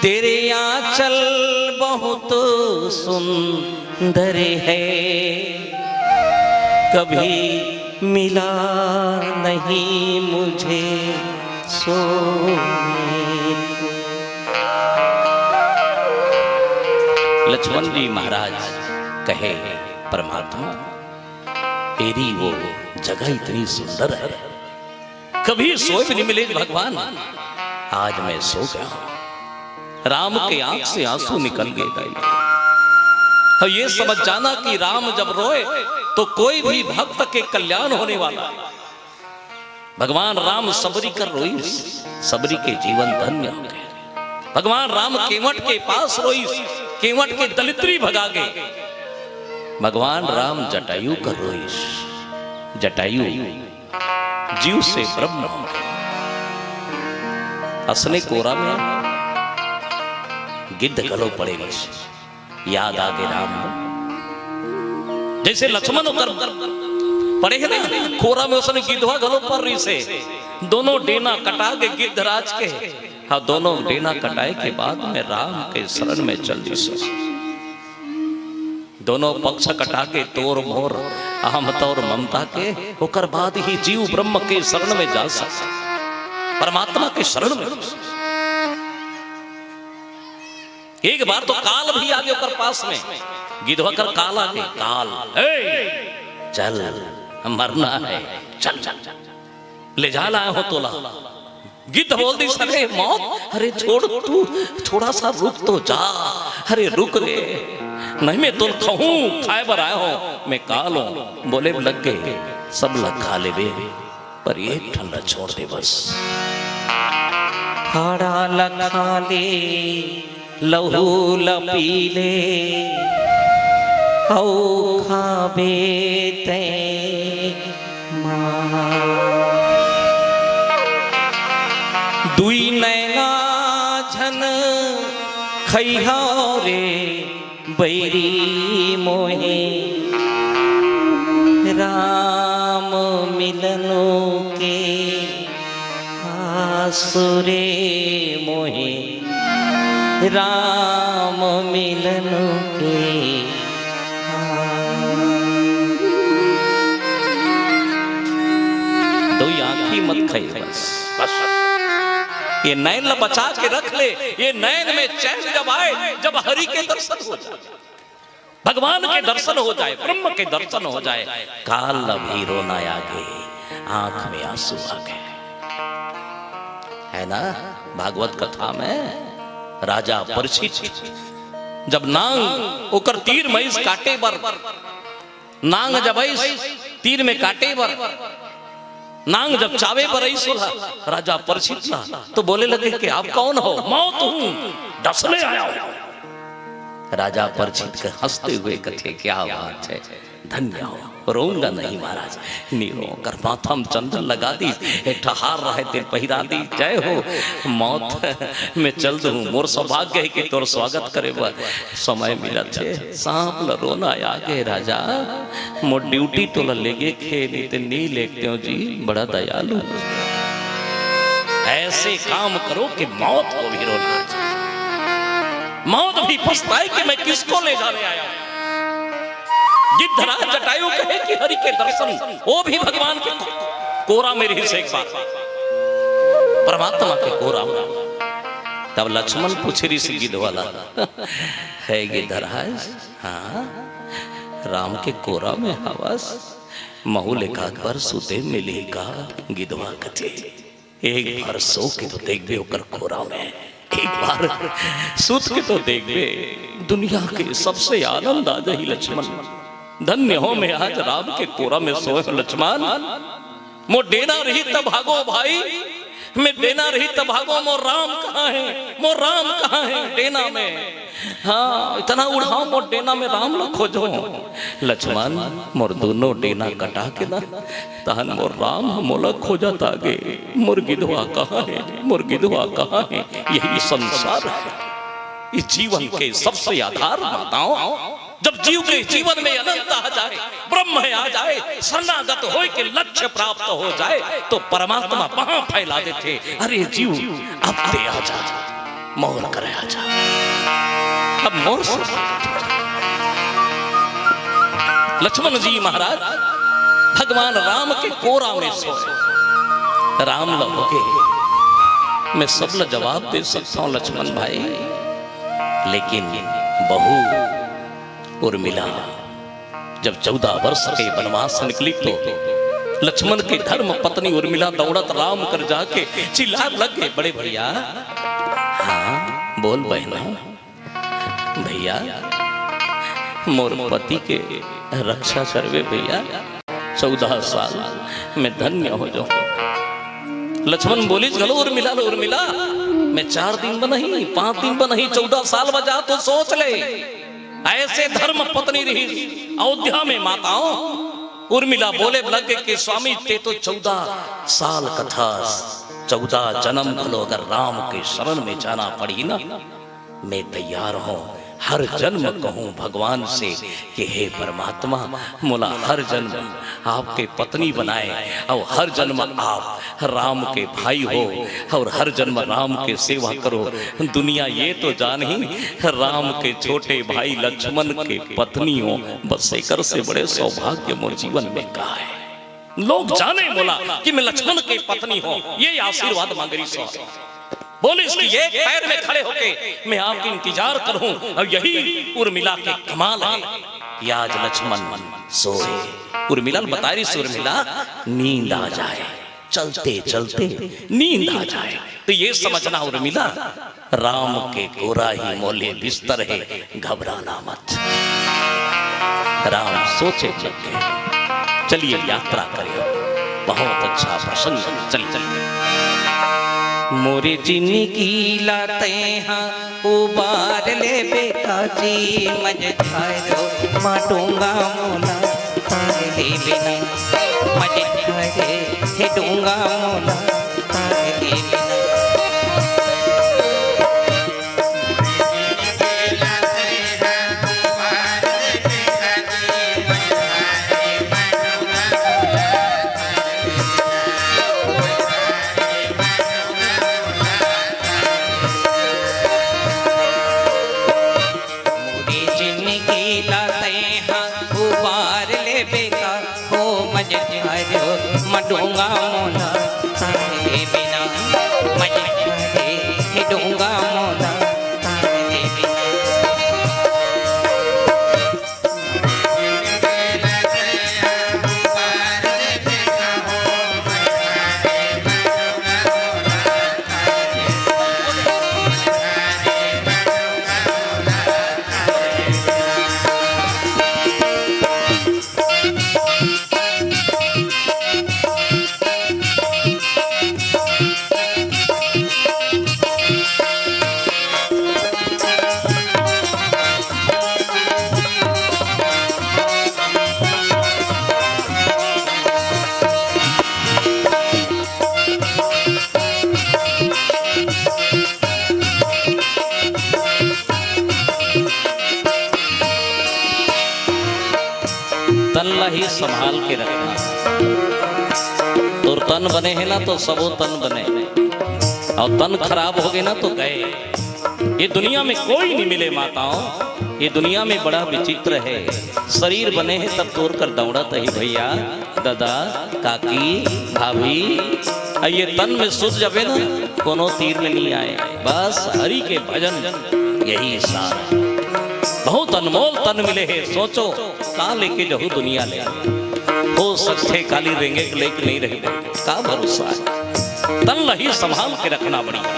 तेरे आंचल बहुत सुंदर है, कभी मिला नहीं मुझे सोने को। लक्ष्मण जी महाराज कहे, परमात्मा, तेरी वो जगह इतनी सुंदर है, कभी सोए भी नहीं मिले भगवान, आज मैं सो गया हूं। राम के आंख से आंसू निकल गए दाई। और ये समझ जाना कि राम जब रोए तो कोई भी भक्त के कल्याण होने वाला है। भगवान राम सबरी कर रोइस, सबरी के जीवन धन्य हो गए। भगवान राम केवट के पास रोइस, केवट के दलिद्री भगा गए। भगवान राम जटायु कर रोइस, जटायु जीव से ब्रह्म हो गए। असने कोरा में गिद्ध घलो पड़े रहिस। याद आगे राम, जैसे लक्ष्मण ओकर पड़े हे ना कोरा में, उसने गिद्धवा घलो पर रहिस हे। दोनों डेना कटा के गिद्धराज के, हाँ, दोनों डेना कटाए के बाद में राम के शरण में चल दिस। दोनों पक्ष कटा के, तोर मोर, अहमता और ममता के, ओकर बाद ही जीव ब्रह्म के शरण में जा सकता, परमात्मा के शरण में जा सकता। एक बार तो काल भी आगे ओकर पास में, गिद्धवा कर काल आगे, काल, "ए, चल, मरना है, चल, चल, चल, ले जा लाया हो तोला।" गिद्ध बोल दिस, "अरे मौत, अरे छोड़ तू, थोड़ा सा रुक तो जा, अरे रुक रे, नहीं मैं तोला खाहूं, खाए बर आया हो, मैं काल हूं।" बोले लग गए, "सब ला खा लेबे, पर एक ठन ला छोड़ दे बस।" हाड़ा ला खा ले, लहू ला पी ले, अऊ खाबे तैं मार। दुई नैना झन खइहा रे, बैरी मोहे राम मिलनो के आसुरे मोहे राम मिलनो के आस। दुई आंखी मत खाई बस, बस। ये नैन ला बचा के रख ले, ये नैन में चैन जब आए, जब हरि के दर्शन हो जाए। भगवान के दर्शन हो जाए, ब्रह्म के दर्शन हो जाए, काल ला भी रोना आगे, आंख में आंसू आ गए। है ना, भागवत कथा में राजा परीक्षित जब नांग ओकर तीर में आइस काटे बर, नांग जब आइस तीर में काटे बर, नांग जब चावे बर आइस ओला राजा परीक्षित ला, तो बोले लगे कि आप कौन हो? मौत हूं, डसने आया हूं। राजा परीक्षित के हंसते हुए कथे, क्या बात है, धन्य हो, रोऊंगा नहीं महाराज। नी रो कर माथा में चंदन लगा दी, एक ठा हार रहे तेल पहिरा दी, जय हो। मौत, मैं चल दूं, मोर सौभाग्य है कि तोर स्वागत करे बर समय मिलत हे। सांप ल रोना आगे राजा, मोर ड्यूटी तोला लेगे के हे, नहीं ते नहीं लेगतेंव जी, बड़ा दयालु। ऐसे काम करो कि मौत को भी रोना आ जाए, मौत भी पछताए कि मैं किसको ले जाने आया हूं। गिद्धराज जटायु कहे कि हरि के दर्शन, वो भी भगवान के को-, कोरा में रहिस एक बार, परमात्मा के कोरा में। तब लक्ष्मण पूछे रहिस गिद्ध वाला, "हे गिद्धराज, हां, राम के कोरा में हवस, महू ले एकाध बार सुते मिलही का?" गिद्धवा कथे, एक बार सो के तो देखबे ओकर कोरा में, एक बार सुत के तो देखबे, दुनिया के सबसे आनंद आ जाही लक्ष्मण। धन्य हो मैं आज राम के कोरा में सोए हो लक्ष्मण। मोर डेना रही तब भागो भाई, मैं डेना रही तब भागो, मोर राम कहाँ है, मोर राम कहाँ है डेना में। हाँ, इतना उड़ाव मोर डेना में राम ला खोजो। लक्ष्मण, मोर दोनों डेना कटा के ना, तहन मोर राम ह मोला खोजत आगे। मोर गिधवा कहाँ हे? मोर गिधवा कहाँ हे? यही संसार हे, इस जीवन के सबसे आधार माताओं। जब जीव के जीवन में अनंत आ जाए, ब्रह्म आ जाए, शरणागत होय के लक्ष्य प्राप्त हो जाए, तो परमात्मा बाह फैला देथे, "अरे जीव, अब ते आ जा, मोर करे आ जा, अब मोर से।" लक्ष्मण जी महाराज भगवान राम के कोरा में सोए। राम लहुके, मैं सब ला जवाब दे सकता हूँ लक्ष्मण भाई, लेकिन बहू उर्मिला जब चौदह वर्ष के वनवास निकली तो लक्ष्मण के धर्म पत्नी उर्मिला दौड़त राम कर जाके चिल्लार लग गए, "बड़े भैया।" "हाँ, बोल बहना।" "भैया, मोर पति के रक्षा करबे भैया, चौदह साल मैं धन्य हो जाऊं।" लक्ष्मण बोलिस घलो, "उर्मिला ला, उर्मिला, मैं चार दिन बर नहीं, पांच दिन बर नहीं, चौदह साल बर जा तो सोच ले।" ऐसे धर्म पत्नी रहिस अयोध्या में माताओं। उर्मिला बोले लगे कि स्वामी, ते तो चौदह साल कथस, चौदह जन्म घलो अगर राम के शरण में जाना पड़ही ना, मैं तैयार हूँ। हर जन्म कहूँ भगवान से कि हे परमात्मा, मोला हर जन्म आपके पत्नी बनाए और हर जन्म आप राम के भाई हो और हर जन्म राम के सेवा करो। दुनिया ये तो जानही, राम के छोटे भाई लक्ष्मण के पत्नी हो, बस एकर से बड़े सौभाग्य मोर जीवन में का है? लोग जाने मोला कि मैं लक्ष्मण के पत्नी हूँ, ये आशीर्वाद मांग रही सो। बोलिस कि एक पैर में खड़े होके मैं आपकी इंतजार करूं। और यही उर्मिला के कमाल है कि आज लक्ष्मण सोए। उर्मिला बता रही सो, उर्मिला नींद आ जाए, चलते चलते नींद आ जाए। तो ये समझना उर्मिला, राम के कोरा ही मोले बिस्तर है, घबराना मत। राम सोचे लग गए, चलिए यात्रा करें, बहुत अच्छा प्रसंग है, चल चल। मोरे जिंदगी ला तैं हा उबार ले बेटा जी, मझधारो मा डोंगा मोला तार ले बिना, मझधारे हे डोंगा मोला तार ले बिना। मोरे जिंदगी ला तैं हा उबार लेबे का, हो मझधारो मा डोंगा मोला तारे बिना, मझधारे हे डोंगा मोला तारे बिना। तन ला ही संभाल के रखना। तोर तन बने हे ना, तो सबो तन बने, और तन खराब हो गए ना, तो गए। ये दुनिया में कोई नहीं मिले माताओं, ये दुनिया में बड़ा विचित्र है। शरीर बने हे तब तोर कर दौड़त ही भैया, दादा, काकी, भाभी, आ ये तन में सुत जाबे ना, कोनो तीर में नहीं आए। बस हरि के भजन यही सार है। बहुत अनमोल तन मिले हे, सोचो का लेके जहू दुनिया ले। हो सकथे काली रेंगे के लेके नहीं रहे, का भरोसा है। तन लही संभाल के रखना बढ़िया।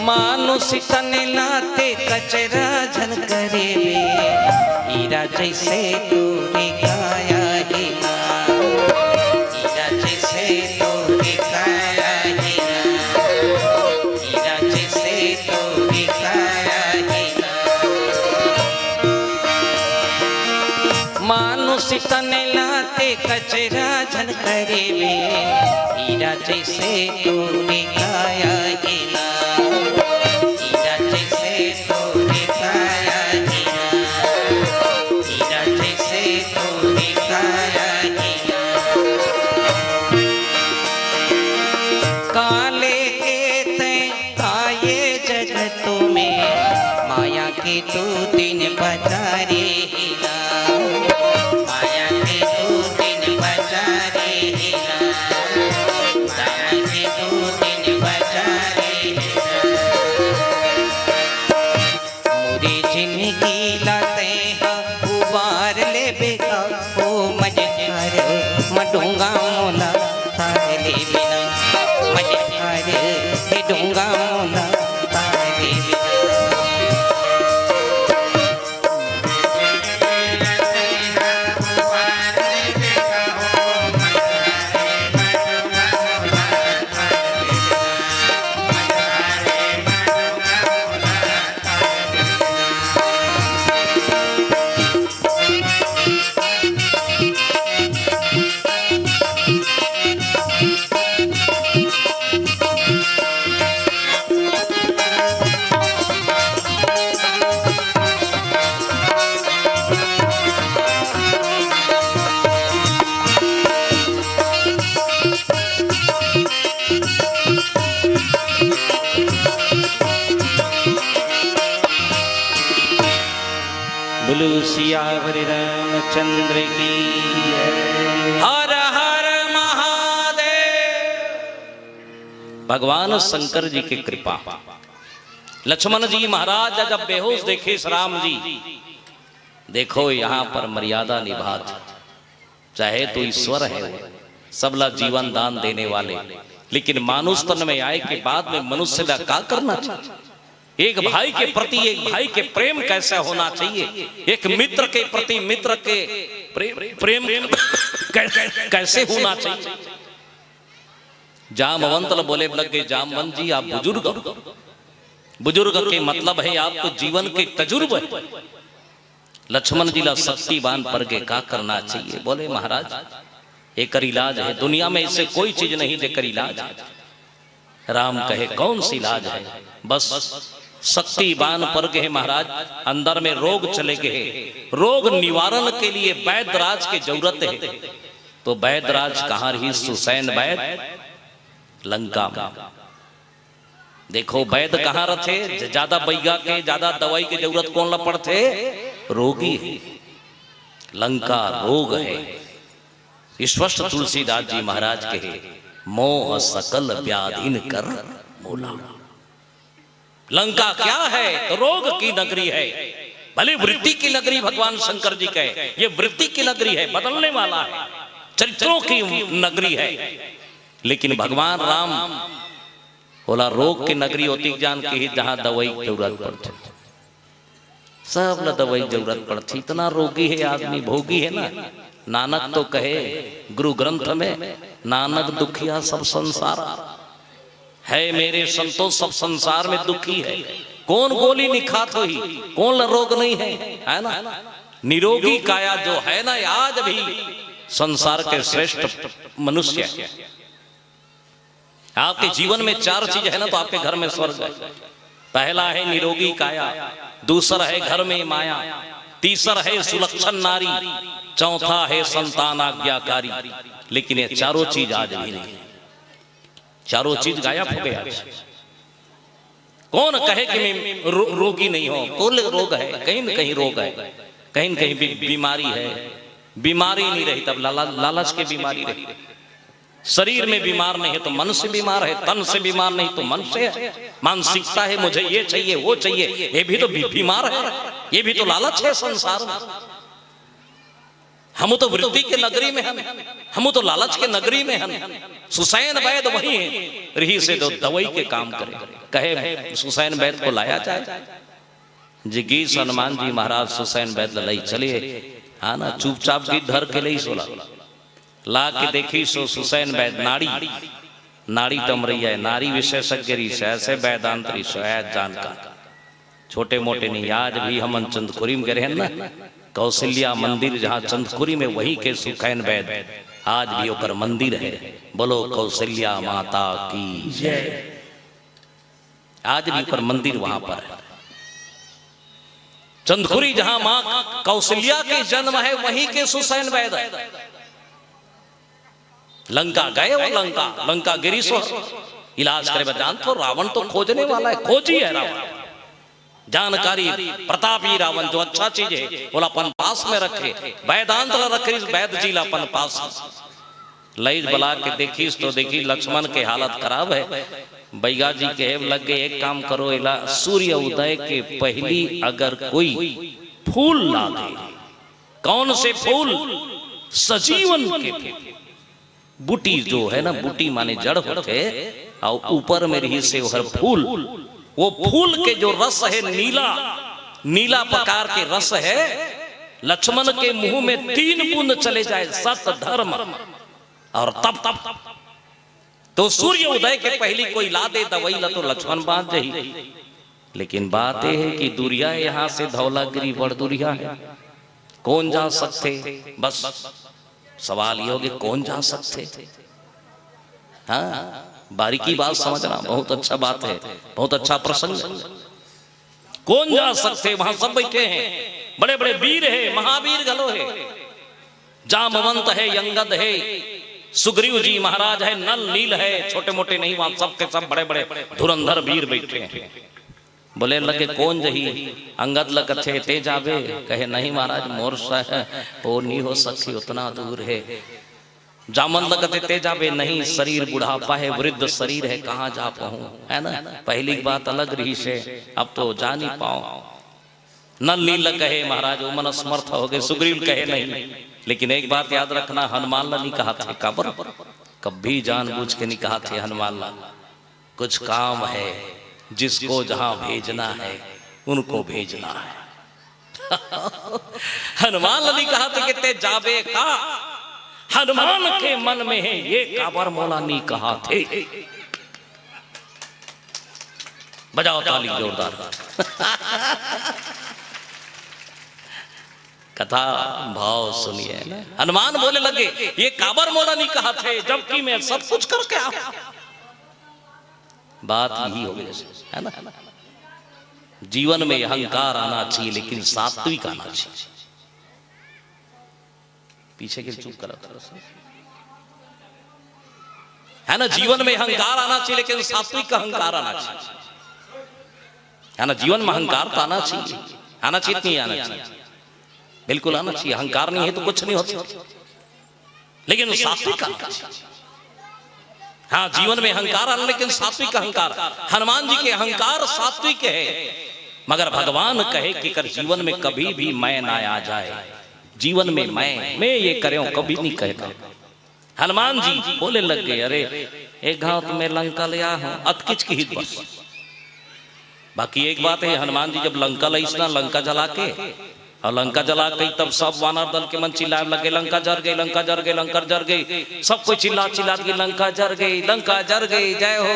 मानुष तन नाते कचरा झन करे बे, हीरा जैसे तोरे काया हे ना, हीरा जैसे तोरे काया हे ना, हीरा जैसे तोरे कचरा झन करे में, हीरा जैसे तोरे काया हे ना। हीरा जैसे तोरे काया हे ना। हीरा जैसे तोरे काया हे ना। काले के तैं आए जगत में, माया के दू दिन बजारे हे ना। माया के दू दिन बजारे हे ना। माया के दू दिन बजारे हे ना। मोरे जिनगी ला तैं हा उबार लेबे का, ओ मझधार म डोंगा मोला तार लेबे ना। मझधार हे डोंगा मोला तार लेबे ना। बोलो सियावर रामचंद्र की। हर हर महादेव। भगवान शंकर जी की कृपा। लक्ष्मण जी महाराज जब बेहोश देखे राम जी, देखो यहाँ पर मर्यादा निभात, चाहे तो ईश्वर है, सबला जीवन दान देने वाले, लेकिन मानुष तन में आए के बाद में मनुष्य ला का करना चाहिए? एक भाई के प्रति एक भाई के प्रेम कैसा होना चाहिए, एक मित्र के प्रति मित्र के प्रेम, प्रेम कै-, कैसे होना चाहिए? जामवंत ल बोले लग गए, "जामवंत जी, आप बुजुर्ग हो, बुजुर्ग के मतलब है आपको जीवन के तजुर्बे।" लक्ष्मण जी ला शक्ति बान पर के का करना चाहिए? बोले, "महाराज, एकर इलाज है, दुनिया में ऐसे कोई चीज नहीं जेकर इलाज है।" राम कहे, "कौन सी इलाज है?" बस शक्ति बान पर के हे महाराज, अंदर में रोग चले गए हे, रोग निवारण के लिए वैद्यराज के जरूरत है। तो वैद्यराज कहाँ रही? सुसैन वैद्य लंका में। देखो, वैद्य कहाँ रथे? ज-, ज्यादा बइगा के, ज्यादा दवाई के जरूरत कौन ला पड़थे? रोगी हे। लंका रोग है। स्पष्ट तुलसीदास जी महाराज कहे, "मोह सकल व्याधिन कर मूला।" लंका क्या है? तो रोग की नगरी है। भले वृत्ति की नगरी भगवान शंकर जी कहे, ये वृत्ति की नगरी है, बदलने वाला है, चरित्रों की नगरी है। लेकिन भगवान राम ओला रोग के नगरी ओतिक जान के ही, जहाँ दवाई के जरूरत पड़थे। सब ला दवाई के जरूरत पड़थे। इतना रोगी है आदमी, भोगी है ना। नानक तो कहे गुरु ग्रंथ में, "नानक दुखिया सब संसारा।" है मेरे संतो, सब संसार में दुखी है। कौन गोली नहीं खात होही, कौन ला रोग नहीं है, है ना? निरोगी काया जो है ना, आज भी संसार के श्रेष्ठ मनुष्य है। आपके जीवन में चार चीज है ना, तो आपके घर में स्वर्ग है। पहला है निरोगी काया, दूसरा है घर में माया, तीसरा है सुलक्षण नारी, चौथा है संतान आज्ञाकारी। लेकिन ये चारों चीज आज भी नहीं, चारों चीज गायब हो गया। कौन कहे कि मैं रो-, रोगी नहीं हूं? कुल रोग है, कहीं न कहीं रोग है, कहीं न कहीं बी-, बीमारी है। बीमारी नहीं रही तब लाला-, लालच के बीमारी रही। शरीर में बीमार नहीं है तो मन से बीमार है, तन से बीमार नहीं तो मन से है। मानसिकता है, मुझे ये चाहिए, वो चाहिए, ये भी तो बी-, बीमार है, ये भी तो लालच है संसार में। हम तो वृत्ति के नगरी में हन, हम तो लालच के नगरी में हन। सुसैन वैद वही है, रही से तो दवाई के काम करे। कहे सुसैन वैद को लाया जाए। जिगीस हनुमान जी महाराज सुसैन वैद लई चले, हाँ ना, चुपचाप गिद्ध धर के लई सोला। ला के देखी सो सुसैन वैद नाड़ी, नाड़ी टमरैया है, नाड़ी विशेषज्ञ रही से, ऐसे वैदांत रही सो, ऐ जानकार। छोटे मोटे नहीं, आज भी हमन चंदखुरी में गे रहेन ना, कौशल्या मंदिर जहां चंदखुरी में, वहीं के सुखैन वैद आज भी ओकर मंदिर है। बोलो कौशल्या माता की जय। आज भी ओकर मंदिर वहां पर है। चंदखुरी जहां मां कौशल्या के जन्म है, वहीं के सुसैन वैद है। लंका गए वो, लंका, लंका गिरी सो इलाज करे बर। जानत हो, रावण तो खोजने वाला है, खोजी है रावण। जानकारी, प्रतापी रावण, जो अच्छा चीज है, ओला अपन पास में रखे, वैदांत ला रखे, इस वैद जी ला अपन पास में। लइज बला के देखिस तो देखिस लक्ष्मण के हालत खराब है। बैगा जी कहे लग गए, "एक काम करो, एला सूर्य उदय के पहली अगर कोई फूल ला दे।" कौन से फूल? सजीवन के फूल। बूटी जो है ना, बूटी माने जड़ होथे, अउ ऊपर में रहिसे ओहर फूल। वो फूल के जो रस है, नीला, नीला प्रकार के रस है, लक्ष्मण के मुंह में तीन बूंद चले जाए, सत, धर्म और तप, तो सूर्य उदय के पहली कोई ला दे दवाई ला, तो लक्ष्मण बांच जाही। लेकिन बात ये है कि दुरिहा यहाँ से धौलागिरी बड़ दुरिहा है, कौन जा सकथे? बस सवाल ये हो कि कौन जा सकथे? हाँ, बारीकी बात समझना, बहुत अच्छा बात है, बहुत अच्छा प्रसंग है। कौन जा सकथे? वहां सब बैठे हैं, बड़े बड़े वीर है, महावीर घलो है, जामवंत है, अंगद है, सुग्रीव जी महाराज है, नल नील है, छोटे मोटे नहीं, वहां सबके सब बड़े बड़े धुरंधर वीर बैठे हैं। बोले लगे, "कौन जही?" अंगद ल कथे, "ते जाबे?" कहे, "नहीं महाराज, मोर से वो नहीं हो सकी, उतना दूर है।" जामवंत ल कथे, "ते जाबे?" "नहीं, शरीर बुढ़ापा है, वृद्ध शरीर है, कहाँ जा पाऊं, है ना?" पहली बात अलग रहिसे, अब तो जा नहीं पाओ। नल नील ल कहे, "महाराज, वो मन असमर्थ हो गए।" सुग्रीव कहे, "नहीं।" लेकिन एक बात याद रखना, हनुमान ल नहीं कहाथे, काबर? कभी जानबूझ के नहीं कहाथे हनुमान ल। कुछ काम है, जिसको जहां भेजना है, उनको भेजना है। हनुमान ल नहीं कहाथे कि ते जाबे का, हनुमान के मन में है, ये काबर मोला नहीं कहाथे। बजाओ ताली जोरदार। कथा भाव सुनिए ना। हनुमान बोले लगे, "ये काबर मोला नहीं कहाथे, जबकि मैं सब कुछ करके आया हूं।" बात यही हो गई, है ना? जीवन में अहंकार आना चाहिए, लेकिन सात्विक आना चाहिए। पीछे के चुप करा थोड़ा सा, है ना? जीवन में अहंकार आना चाहिए, लेकिन सात्विक अहंकार आना चाहिए, है ना? जीवन में अहंकार तो आना चाहिए, आना चाहिए कि नहीं आना चाहिए? बिल्कुल आना चाहिए। अहंकार नहीं है तो कुछ नहीं हो सकता, लेकिन सात्विक आना चाहिए। हाँ, जीवन में अहंकार आना, लेकिन सात्विक अहंकार। हनुमान जी के अहंकार सात्विक है, मगर भगवान कहे कि कर जीवन में कभी भी मैं ना आ जाए, जीवन में मैं, मैं ये करे कभी नहीं कहता। हनुमान जी बोले लग गए, "अरे, एक घाव तो मैं लंका ले आ हूं, अतकिच की हित बस।" बाकी एक बात है, हनुमान जी जब लंका लईस ना, लंका जला के, और लंका जला के तब सब वानर दल के मन चिल्लाए लगे, "लंका जर गई, लंका जर गई, लंका जर गई।" सब कोई चिल्ला चिल्ला के, "लंका जर गई, लंका जर गई, जय हो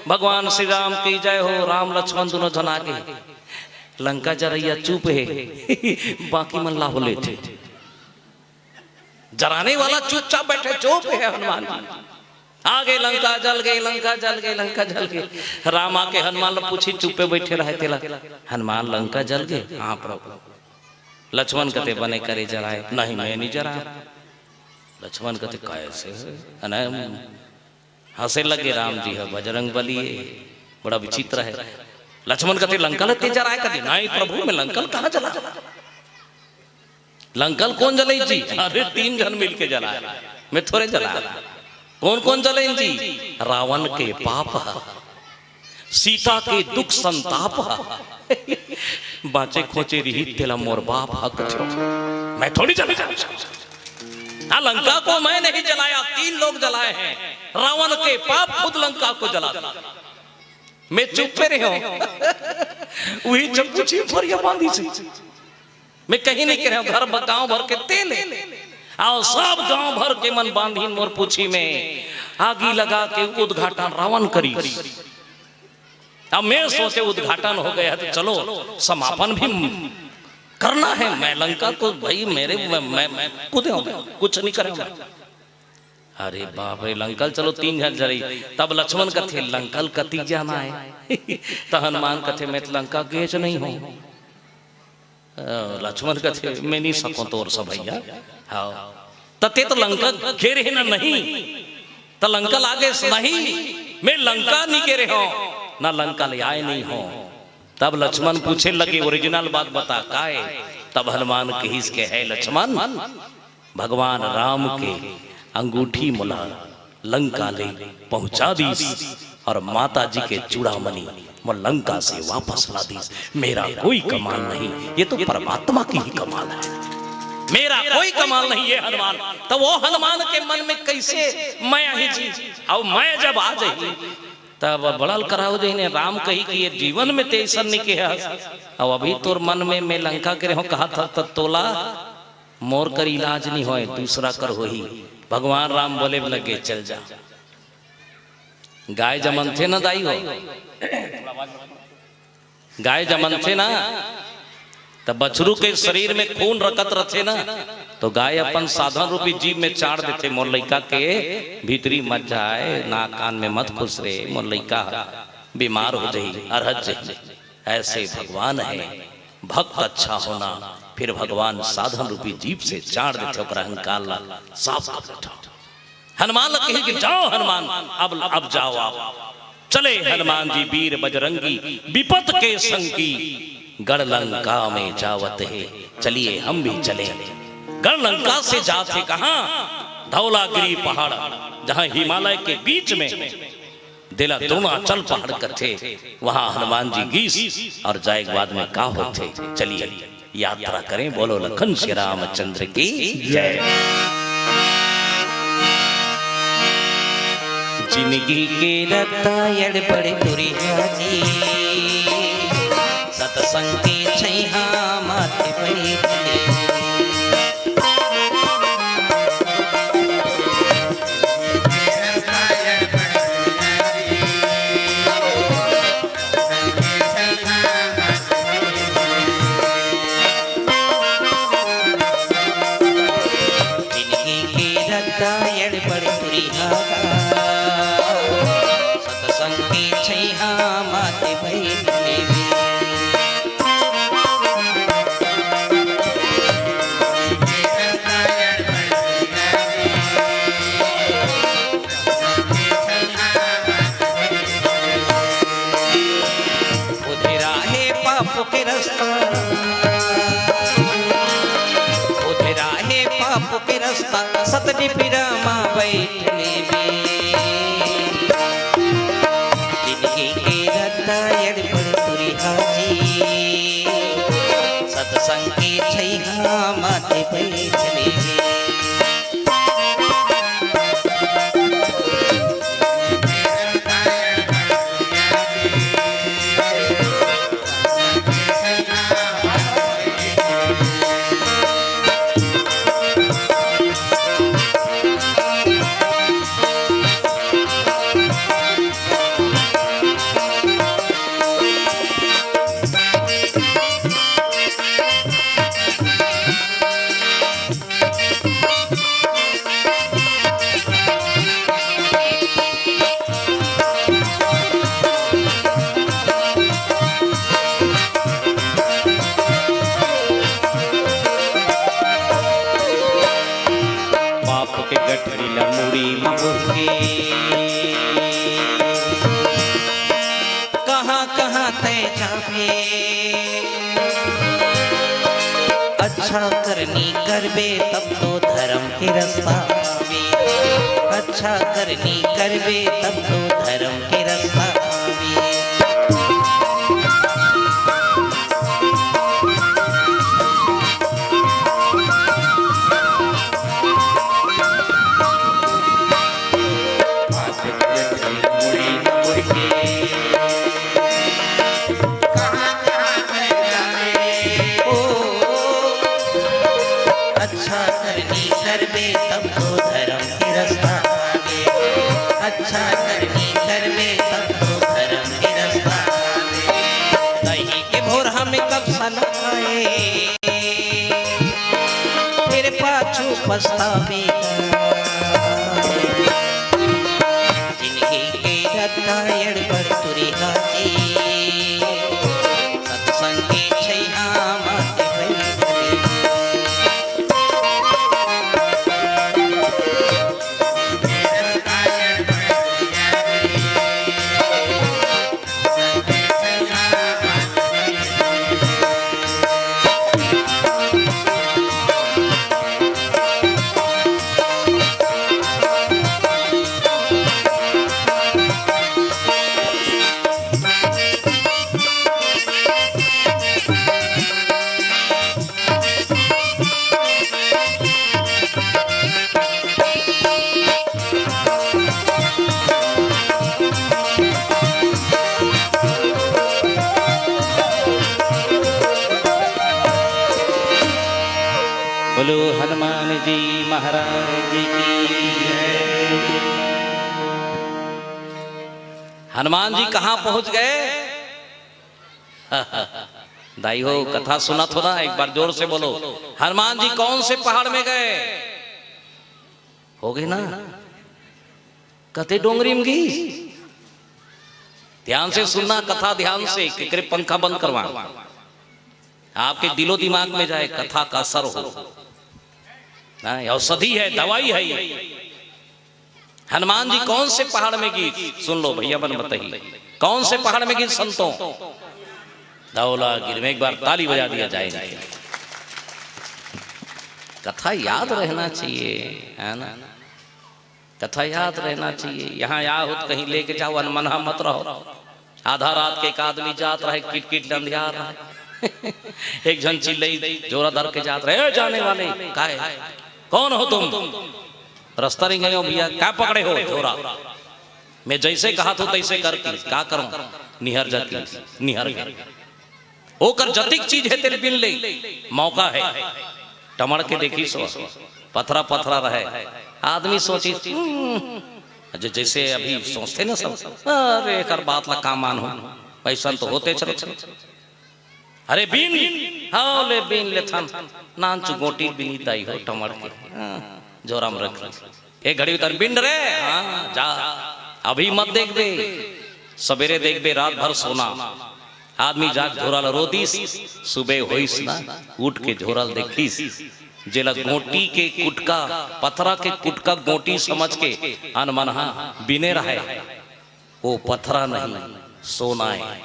भगवान श्री राम की, जय हो।" राम लक्ष्मण दोनों झन आगे, लंका जरैया चुप है, बाकी मन लाहो लेथे। जराने वाला चुपचाप बैठे, चुप है हनुमान जी। आगे लंका जल गई, लंका जल गई, लंका जल गई। राम आके हनुमान ल पूछी, चुप्पे बैठे रहे तेला, "हनुमान, लंका जल गई?" "हाँ प्रभु।" लक्ष्मण कथे, "बने करे जराए।" "नहीं, मैं नहीं जराए।" लक्ष्मण कथे, "कैसे?" अने हंसे लगे राम जी ह, "बजरंग बली है, बड़ा विचित्र है।" लक्ष्मण कथे, "लंका ल ते जराए?" कथे, "नहीं प्रभु, मैं लंका ल कहाँ जला?" लंका ल कौन जलाई जी? अरे तीन झन मिलके जलाए, मैं थोड़े जलाए। कौन कौन जलाइन जी? रावण के पाप ह, सीता के दुख संताप ह, बाँचे खोचे रही तेला मोर बाप ह कथो। मैं थोड़ी जला। हाँ, लंका को मैं नहीं जलाया, तीन लोग जलाए हैं। रावण के पाप खुद लंका को जला दिया। मैं चुप्पे रहे हूं। वही चप्पू छिप पर ये बांधी से। मैं कहीं नहीं कह रहा हूं, घर ब-, गांव भर के तेले। आओ, सब गांव भर के मन बांधीन मोर पूछी में आगी लगा के उद्घाटन रावण करी। अब मैं सोचे उद्घाटन हो गया तो चलो समापन भी करना है, मैं लंका को, भाई, मेरे, मैं, मैं, मैं कूदे हूँ, मैं कुछ नहीं करे हूँ मैं। अरे बाप रे, लंका ल चलो तीन झन जरई। तब लक्ष्मण कथे, "लंका ल कतिक जाना है?" त हनुमान कथे, "मैं त लंका गेच नहीं हूँ।" अ, लक्ष्मण कथे, "मैं नहीं सकूँ तोर से भैया।" हाँ, त तें तो लंका गे रहे ना, नहीं? त लंका ल आगेस, नहीं, मैं लंका नहीं गे रहे हूँ, ना लंका ले आए नहीं हूँ। तब लक्ष्मण पूछे लगे, "ओरिजिनल बात बता, काय?" तब हनुमान कहिस के, "हे लक्ष्मण, भगवान राम के अंगूठी मोला लंका ले पहुंचा दीस और माता जी के चूड़ामणि मोला लंका से वापस ला दीस। मेरा कोई कमाल नहीं, ये तो परमात्मा की ही कमाल है, मेरा कोई कमाल नहीं है हनुमान।" तो वो हनुमान के मन में कैसे मया ही जी, अब मया जब आ जाही, तब बड़ल कराओ दे ने राम कही कि ये जीवन में ते ऐसा नहीं किया। अब अभी तोर मन में मैं लंका गे रहे हूँ कहा था, त तोला मोर कर इलाज नहीं होय, दूसरा कर होही। भगवान राम बोले लगे, "चल जा।" गाय जमनथे ना दाई हो, गाय जमनथे ना, त बछरू के शरीर में खून रकत रथे ना, तो गाय अपन साधन रूपी जीभ में चाड़ देथे, "मोर लइका के भीतरी मत जाए, नाक कान में मत खुसरे, मोर लइका बीमार हो जाही, अरहत जाही।" ऐसे भगवान है, भक्त अच्छा होना, फिर भगवान साधन रूपी जीभ से चाड़ देथे ओकर अहंकार ला, साफ कर देथे। हनुमान ला कहे कि जाओ हनुमान, अब, अब जाओ आप। चले हनुमान जी वीर बजरंगी, विपत के संगी, गढ़ लंका में जावत हे, चलिए हम भी चले। गढ़ लंका से जात हे कहाँ? धौलागिरी पहाड़, जहाँ हिमालय के बीच में हे। देला द्रोणाचल पहाड़ कथे, वहाँ हनुमान जी गीस और जाए के बाद में का होथे। चलिए यात्रा करें, बोलो लखन श्री रामचंद्र की जय। जिनगी के रत्ता एड़पड़ तुरिहा जी, सतसंग के छैहा माथे बैठे। जिनगी के रद्दा एड़पड़ तुरिहा गा, सतसंग के छैहा माथे बैठ लेबे। उधेरा हे पाप के रस्ता, उधेरा हे पाप के रस्ता, सतडिपिरा मा बैठ लेबे। जिनगी के रद्दा एड़पड़ तुरिहा जी, सतसंग के छैहा माथे बैठ लेबे। पाप के गठरी ला मुड़ी म बोर के कहाँ कहाँ तैं जाबे। अच्छा करनी करबे तब तो धरम के रस्ता आवे। अच्छा करनी करबे तब तो धरम के रस्ता आवे। अच्छा करनी करबे तब तो धरम के रस्ता आगे। अच्छा करनी करबे पछतावे जिनगी के रत्ता एड़बड़ तुरिहा जी, सत्संग के छैया माते बैठले। बोलो हनुमान जी महाराज की। हनुमान जी कहाँ पहुंच गए? दाई हो, कथा सुनत हो ना, एक बार जोर से बोलो, हनुमान जी कौन से पहाड़ में गए? हो गए ना? कते डोंगरी में गई। ध्यान से सुनना कथा, ध्यान से, केकरे पंखा बंद करवा, आपके दिलो दिमाग में जाए, कथा का असर हो। हाँ, औषधि है, दवाई है ये। हनुमान जी कौन से पहाड़ में गीस? सुन लो भैया, मन बताइए, कौन से पहाड़ में गीस संतों? धौलागिरी में। एक बार ताली बजा दिया जाए इनके लिए। कथा याद रहना चाहिए, है ना? कथा याद रहना चाहिए। यहाँ या हो तो कहीं लेके जाओ, अनमनहा मत रहो। आधा रात के एक आदमी जात रहे, किट किट अंधियार रहे। एक झन चिल्लई, जोरा धर के जात रहे, "ए, जाने वाले, काय? कौन हो तुम? रास्ता नहीं गए हो भैया, क्या पकड़े हो झोरा?" मैं जैसे कहा था तैसे कर की, का करूं, निहर जाती, निहर गए। ओकर जतिक चीज है तेल बिन ले, मौका है। टमड़ के देखी सो, पथरा पथरा रहे। आदमी सोची, "हम्म," जे-, जैसे अभी सोचते ना सब, "अरे एकर बात ला का मान हो, ऐसा तो होते चलो चलो।" अरे बीन, हाँ ले बीन ले थन, नान चु गोटी बिनी दाई हो टमड़ के, हाँ, जोराम रख। एक घड़ी उतर बिन रे, हाँ, जा, अभी मत देख बे, सवेरे देख बे, रात भर सोना। आदमी जाग झोरा ल रो दिस, सुबह होइस ना, उठ के झोरा ल देखिस, जेला गोटी के कुटका, पथरा के कुटका गोटी समझ के अनमनहा बिने रहे। वो पथरा नहीं, सोना है।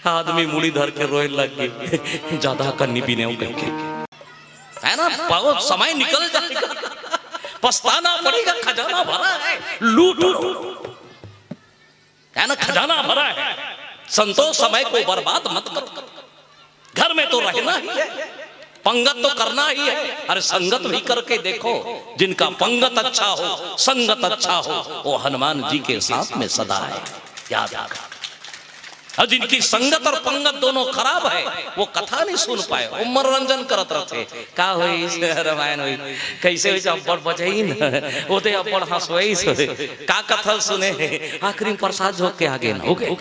आदमी मुड़ी धर के रोए लग गए, "ज्यादा कन्नी बिने हो कह के।" है ना, बहुत समय निकल जाएगा, पछताना पड़ेगा, खजाना भरा है, लूट लो। है ना, खजाना भरा है। संतोष, समय को बर्बाद मत करो। घर में तो रहना ही है, पंगत तो करना ही है। अरे संगत भी करके देखो, जिनका पंगत अच्छा हो, संगत अच्छा हो, वो हनुमान जी के साथ में सदा है। याद रखो। और जिनकी संगत और पंगत दोनों खराब है, वो कथा नहीं सुन पाए, वो मनोरंजन करत रहते। का होई, रामायण होई, कैसे होई, अब्बड़ बजाई न, वो ते अब्बड़ हंसवाई से, का कथा सुने, आखिरी में प्रसाद झोंक के आगे न हो गए।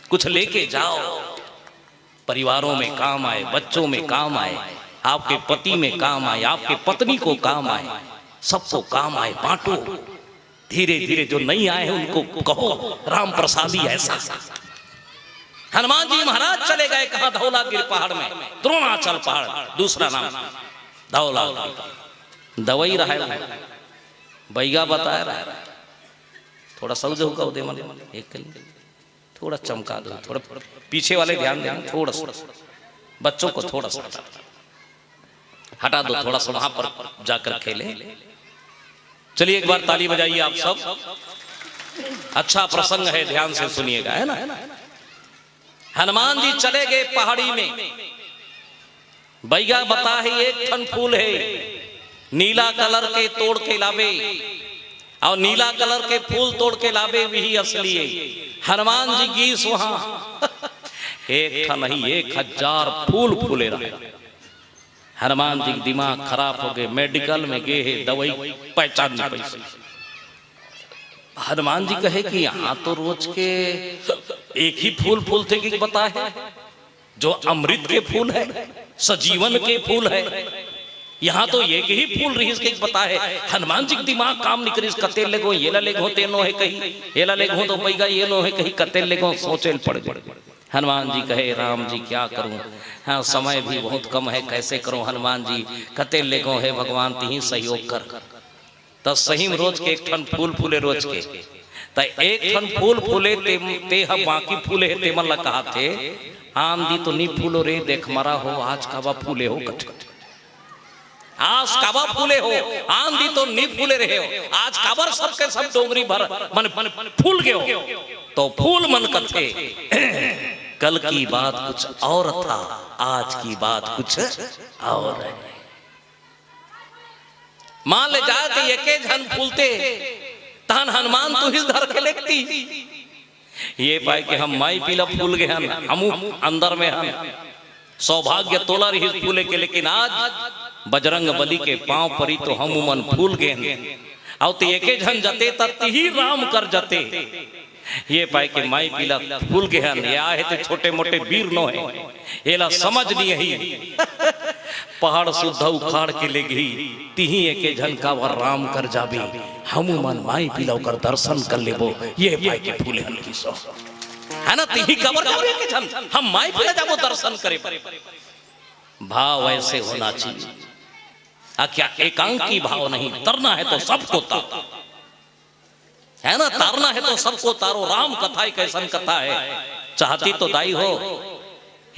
कुछ लेके जाओ, परिवारों में काम आए, बच्चों में काम आए, आपके पति में काम आए, आपके पत्नी को काम आए, सबको काम आए, बांटो। धीरे धीरे जो नहीं आए हैं उनको कहो, "राम प्रसादी ऐसा।" हनुमान जी महाराज चले गए कहाँ? धौलागिरी पहाड़ में, द्रोणाचल पहाड़, दूसरा नाम धौलागिरी। दवाई रहा है, बैगा बताया रहा है, थोड़ा सऊज होगा उदय मन, एक कहीं थोड़ा चमका दो, थोड़ा पीछे वाले ध्यान देना, थोड़ा सा बच्चों को थोड़ा सा हटा दो, थोड़ा सा वहां पर जाकर खेले। चलिए, एक बार ताली बजाइए आप सब। अच्छा प्रसंग है, ध्यान से सुनिएगा, है ना? हनुमान जी चले गए पहाड़ी में। बैगा बता है, एक ठन फूल है, नीला कलर के, तोड़ के लावे, और नीला कलर के फूल तोड़ के लावे, वही असली है। हनुमान जी गीस वहां एक ठन नहीं, एक हजार फूल फूले रहे। हनुमान जी के दिमाग खराब हो गए, मेडिकल में गए है, दवाई पहचान नहीं पाई। हनुमान जी कहे कि यहाँ तो रोज के एक ही फूल फूलथे कि बता है, जो अमृत के फूल है, सजीवन के फूल है, यहाँ तो एक ही फूल रहिस के बताए, हनुमान जी के दिमाग काम नइ करिस, कते लेगो, येला लेगो, ते नो हे कही, येला लेगो तो पैगा, ये नो हे कही, कते लेगो, सोचे ल पड़ गे। हनुमान जी कहे, "राम जी, क्या करूं? हाँ, समय भी बहुत कम है, कैसे करूं हनुमान जी? कते लेगो, हे भगवान, तिही सहयोग कर।" त सही म रोज के एक ठन फूल फूले रोज के। त एक ठन फूल फूले, ते, ते ह बाकी फूले हे, तेमन ल कहाथे, "आन दी तो नी फूलो रे, देख मरा हो, आज काबर फूले हो?" कथे। "आज काबर फूले हो, आन दी तो नी फूले रहे हो, आज काबर सबके सब डोंगरी भर मन, मन फूल गे हो?" तो फूल मन कथे, "कल की बात कुछ और था, आज की बात कुछ और है।" मान ले जाए तो एके झन फूलते, तहन हनुमान तुहिस धर के लेगती। ये पाए कि हम माई पीला फूल गे हन, हमू अंदर में हन। सौभाग्य तोला रहिस फूले के, लेकिन आज बजरंग बली के पांव परी तो हमू मन फूल गे हन। अउ ते एके झन जते, त तिही राम कर जते। ये पाए के माई पीला फूल गे हन, ये आहे ते छोटे मोटे बीर नो हे, एला समझ नइ आही। पहाड़ सुद्धा उखाड़ के लेगही, तिही एके झन काबर राम कर जाबे, हमू मन माई पीला ओकर दर्शन कर लेबो, ये पाए के फूले हन किसो। है ना, तिही काबर जाबे एके झन, हम माई पीला जाबो दर्शन करे। भाव ऐसे होना चाहिए। आ क्या एकांकी भाव नहीं, तरना है तो सबको तारो। है ना, तारना है तो सबको तारो। राम कथा एक ऐसन कथा है, चाहती तो दाई हो,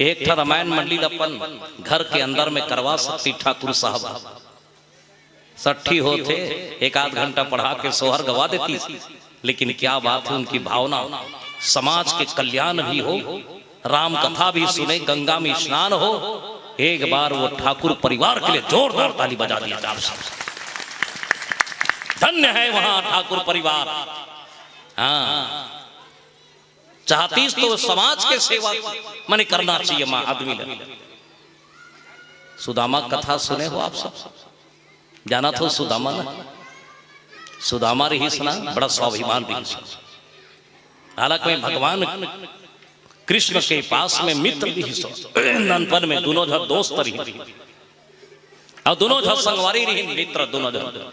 एक ठा रामायण मंडली ल अपन घर के अंदर में करवा सकती ठाकुर साहब। सट्ठी होथे, एक आध घंटा पढ़ा के सोहर गवा देती। लेकिन क्या बात है, उनकी भावना, समाज के कल्याण भी हो, राम कथा भी सुने, गंगा में स्नान हो। एक बार वो ठाकुर परिवार के लिए जोरदार ताली बजा दिया जाए आप सब। धन्य है वहां ठाकुर परिवार। हाँ, चाहतीस तो समाज के सेवा मने करना चाहिए मां आदमी ल। सुदामा कथा सुने हो आप सब? जानत हो सुदामा ना? सुदामा रहिस ना, बड़ा स्वाभिमान रहिस। हालांकि भगवान कृष्ण के पास में मित्र रहिस, ननपन में दुनों झन दोस्त रहिस, अउ दुनों झन संगवारी रहिन, मित्र दुनों झन।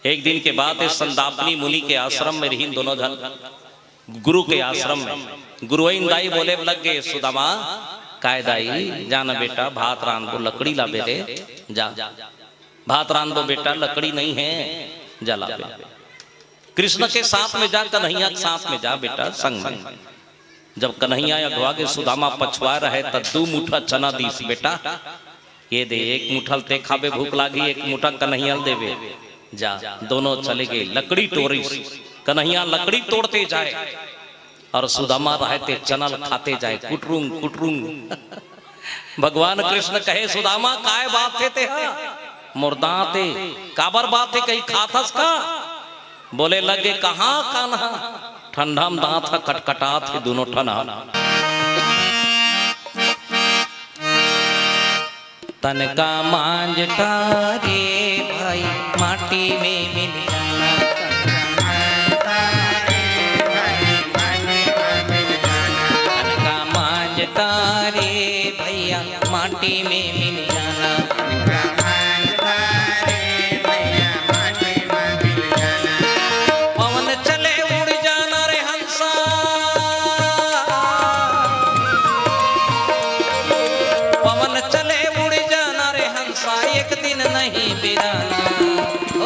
एक दिन के बात हे, संदापनी मुनि के आश्रम में रहिन दुनों झन, गुरु के आश्रम में। गुरुइन दाई बोले लग गे, "सुदामा, काय दाई, जा ना बेटा, भात रांधबो, लकड़ी लाबे रे, जा। भात रांधबो बेटा, लकड़ी नइ हे, जा लाबे।" कृष्ण के साथ में जा, कन्हैया के साथ में जा बेटा, संग में। जब कन्हैया अघवा गे, सुदामा पछुआ रहे, त दू मुठा चना दीस, "बेटा, ये दे, एक मुठा ल ते खाबे, भूख लागी, एक मुठा कन्हैया ल देबे।" जा, दोनों चले गे, लकड़ी टोरिस। कन्हैया लकड़ी तोड़ते जाए अउ सुदामा रहे ते चना ल खाते जाए, कुटरुंग, कुटरुंग। भगवान कृष्ण कहे, "सुदामा, काय बात हे तेहा? मोर दांत हे, काबर बात हे, कहीं खाथस का?" बोले लगे, "कहाँ कान्हा, ठंडा म दांत ह कटकटात हे दुनों ठन ह।" तनका मांजटा रे भाई, माटी में मिल जाना। तनका मांजटा रे भैया, माटी में मिल जाना। पवन चले उड़ जाना रे हंसा, पवन चले उड़ जाना रे हंसा, एक दिन नहीं बिराना। ओ।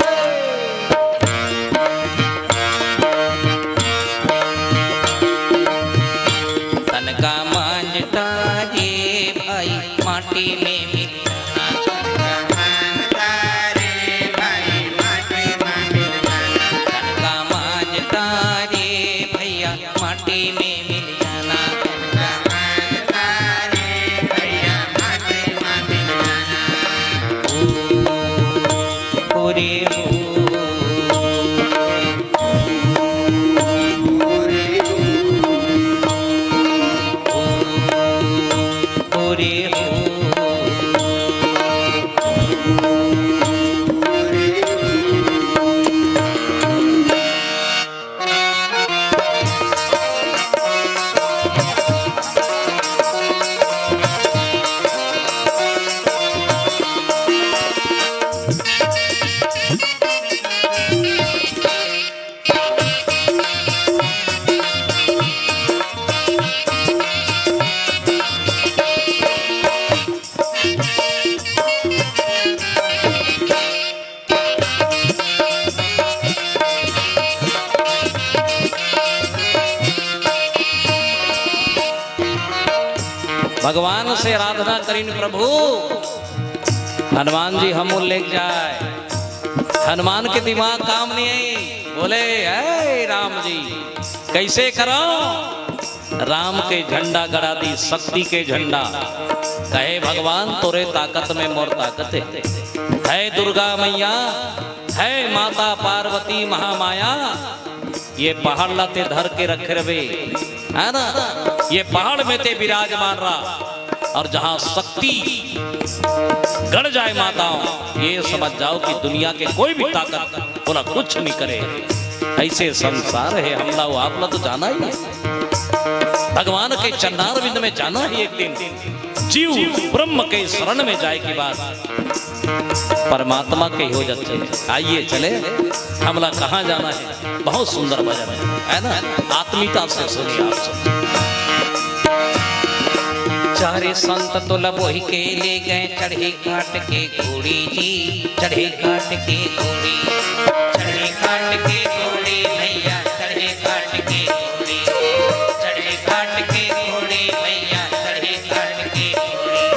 तनका मांजटा रे भाई, माटी में भगवान से आराधना करिन, "प्रभु, हनुमान जी हमू लेके जाए।" हनुमान के दिमाग काम नहीं आई, बोले, "ए राम जी, कैसे करो?" राम के झंडा गड़ा दी, शक्ति के झंडा। कहे, "भगवान, तोरे ताकत में मोर ताकत है। है दुर्गा मैया, है माता पार्वती महामाया, ये पहाड़ ला ते धर के रखे रहे, है ना? ये पहाड़ में ते विराजमान रहा, और जहाँ शक्ति गड़ जाए माताओं, ये समझ जाओ कि दुनिया के कोई भी ताकत बोला कुछ नहीं करे।" ऐसे संसार है, हमला वो आपला तो जाना ही है। भगवान के चरणारविंद में जाना ही एक दिन। जीव ब्रह्म के शरण में जाए के बाद परमात्मा के हो जाते हैं। आइए चले, हमला कहाँ जाना है। बहुत सुंदर भजन है, है ना? आत्मीयता से सुनिए आप सब। चारे संत तुल बोहि के ले गए, चढ़े काट के घोड़ी जी, चढ़े काट के घोड़ी, चढ़े काट के घोड़ी भैया, चढ़े काट के घोड़ी, चढ़े काट के घोड़ी भैया, चढ़े काट के घोड़ी।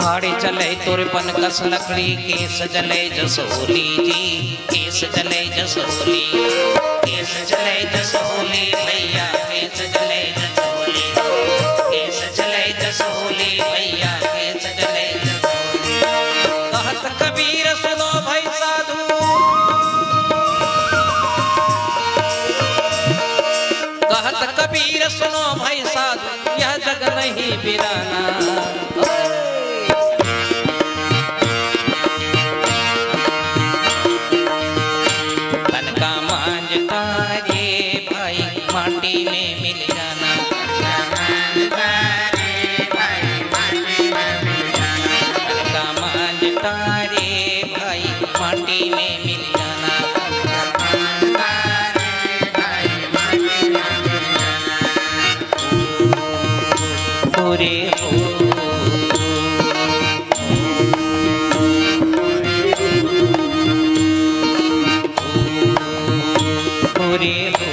फाड़े चले तुरपन कस लकड़ी, केस जले जस होली जी, केस जले जस होली, केस जले जस होली भैया, केस जले जस होली, केस जले जस होली भैया, केस जले जस होली। कहत कबीर सुनो भाई साधु, कहत कबीर सुनो भाई साधु, यह जग नहीं बिराना। तन का मांझ तारे भाई, माटी में मिल जाना। तन का मांझ तारे भाई, माटी में मिल जाना। पूरे हो। पूरे हो।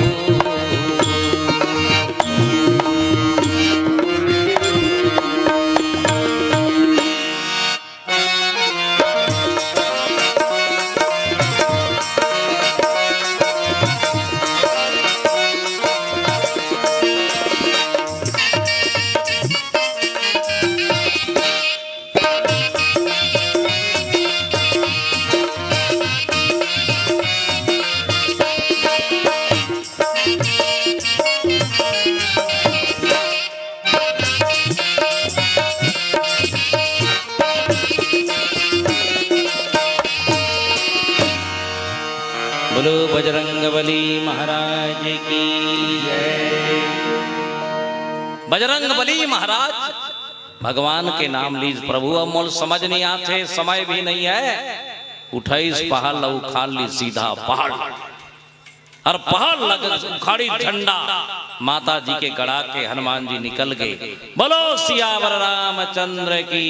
बोलो बजरंग बली महाराज की जय। बजरंग बली महाराज भगवान के नाम लीज, "प्रभु, अब मोल समझ नहीं आथे, समय भी नहीं है।" उठाइस पहाड़ ला, उखाड़ ली सीधा पहाड़। और पहाड़ लग उखाड़ी झंडा माता जी के गड़ा के हनुमान जी निकल गए। बोलो सियावर रामचंद्र की।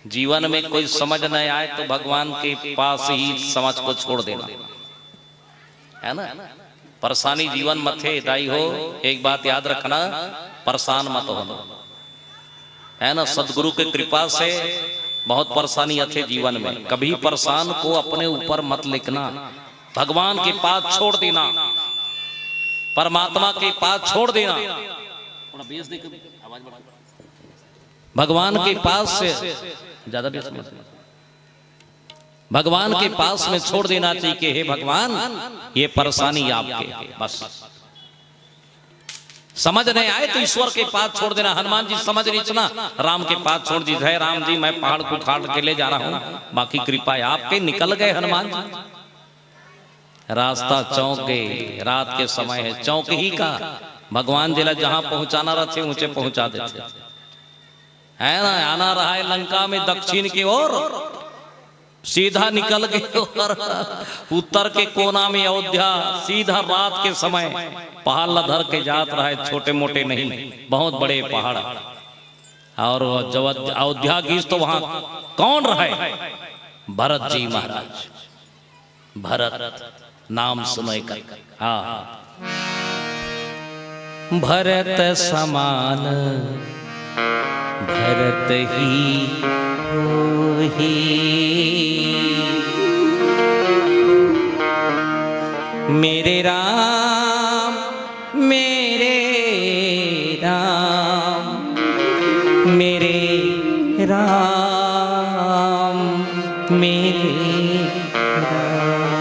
जीवन में कोई समझ नहीं आए तो भगवान के पास ही समझ को छोड़ देना, है ना? परेशानी जीवन मथे दाई हो, एक बात याद रखना, परेशान मत होना, है ना? सदगुरु के कृपा से बहुत परेशानी आथे जीवन में, कभी परेशान को अपने ऊपर मत लेकना, भगवान के पास छोड़ देना, परमात्मा के पास छोड़ देना। थोड़ा बेस दे, कभी आवाज बढ़ा। भगवान के पास से ज्यादा बेस मत। भगवान के पास में छोड़ देना चाहिए कि हे भगवान, ये परेशानी आपके, बस। समझ नहीं आए तो ईश्वर के पास छोड़ देना। हनुमान जी समझ नहीं इतना, राम के पास छोड़ दी, "हे राम जी, मैं पहाड़ को उखाड़ के ले जा रहा हूँ, बाकी कृपा है आपके।" निकल गए हनुमान जी। रास्ता चौंक गए, रात के समय है, चौंक ही का, भगवान जी ला जहाँ पहुँचाना रहते, ऊँचे पहुँचा देते। है ना, आना रहा है लंका में दक्षिण की ओर, सीधा निकल गए और उत्तर के कोना में अयोध्या, सीधा रात के समय पहाड़ ला धर के जात रहा है, छोटे मोटे नहीं, बहुत बड़े पहाड़। और वो जब अयोध्या गीस तो वहाँ कौन रहे? भरत जी महाराज। भरत नाम सुनय कर। हाँ। भरत समान भरत ही होही। मेरे राम, मेरे राम, मेरे राम, मेरे राम।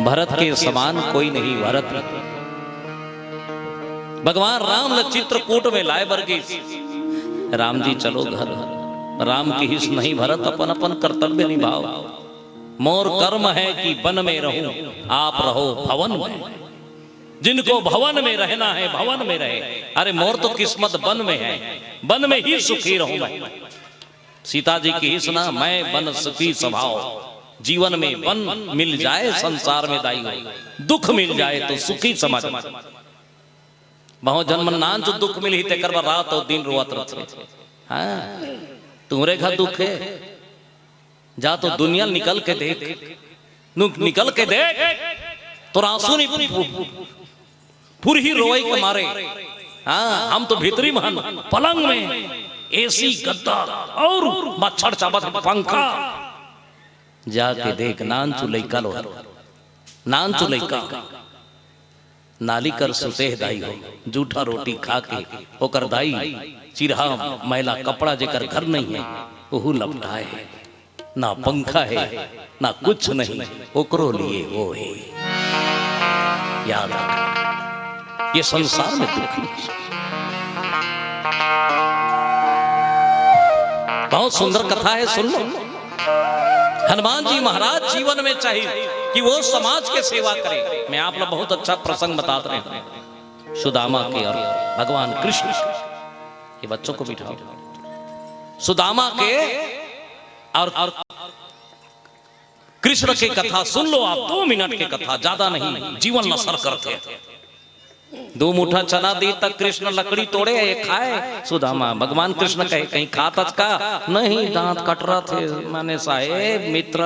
भरत के समान कोई नहीं भरत। भगवान राम ल चित्रकूट में लाए बर गिस। राम जी चलो घर। राम किहिस नहीं भरत, अपन अपन कर्तव्य निभाओ। मोर कर्म है कि वन में रहूं, आप रहो भवन में। जिनको भवन में रहना है, भवन में रहे। अरे, मोर तो किस्मत वन में है, वन में ही सुखी रहूं मैं। सीता जी किहिस ना, मैं वन सुखी स्वभाव, जीवन में वन मिल जाए संसार में दाई हो, दुख मिल जाए तो सुखी समझ। बहुत झन मन नानचुक दुख मिलही तेकर बर रात अउ दिन रोवत रथे। हाँ, तुंहरे घर दुख हे, जा तो दुनिया निकल के देख, नु-, निकल के देख, तोर आंसू नहीं पु-, पु-, पुरही रोवई के मारे। हाँ, हम तो भीतरी मन पलंग में एसी गद्दा अउ मच्छर चाबत हे पंखा। जाके देख, नानचु लइका लो, नानचु लइका नाली कर सुते हे दाई हो, जूठा रोटी खा के ओकर दाई चिरहा मैला कपड़ा जेकर घर नहीं है, ओहू लपटाए हे। ना पंखा है, ना कुछ नहीं, ओकरो लिए वो है। याद रख, ये संसार में दुखी। बहुत सुंदर कथा है, सुन लो। हनुमान जी महाराज जीवन में चाहिए कि वो समाज के सेवा करे। मैं आप लोग बहुत अच्छा प्रसंग बतात रहे हूं, सुदामा के और भगवान कृष्ण के। ये बच्चों को बिठाओ। सुदामा के और, और कृष्ण के कथा सुन लो आप, दो मिनट के कथा, ज्यादा नहीं, जीवन ल असर करथे। दो मुठा चना दी तक कृष्ण लकड़ी तोड़े, ये खाए। सुदामा, भगवान कृष्ण कहे, कहीं खात हच का? नहीं, दांत कटरथे। माने साहेब, मित्र,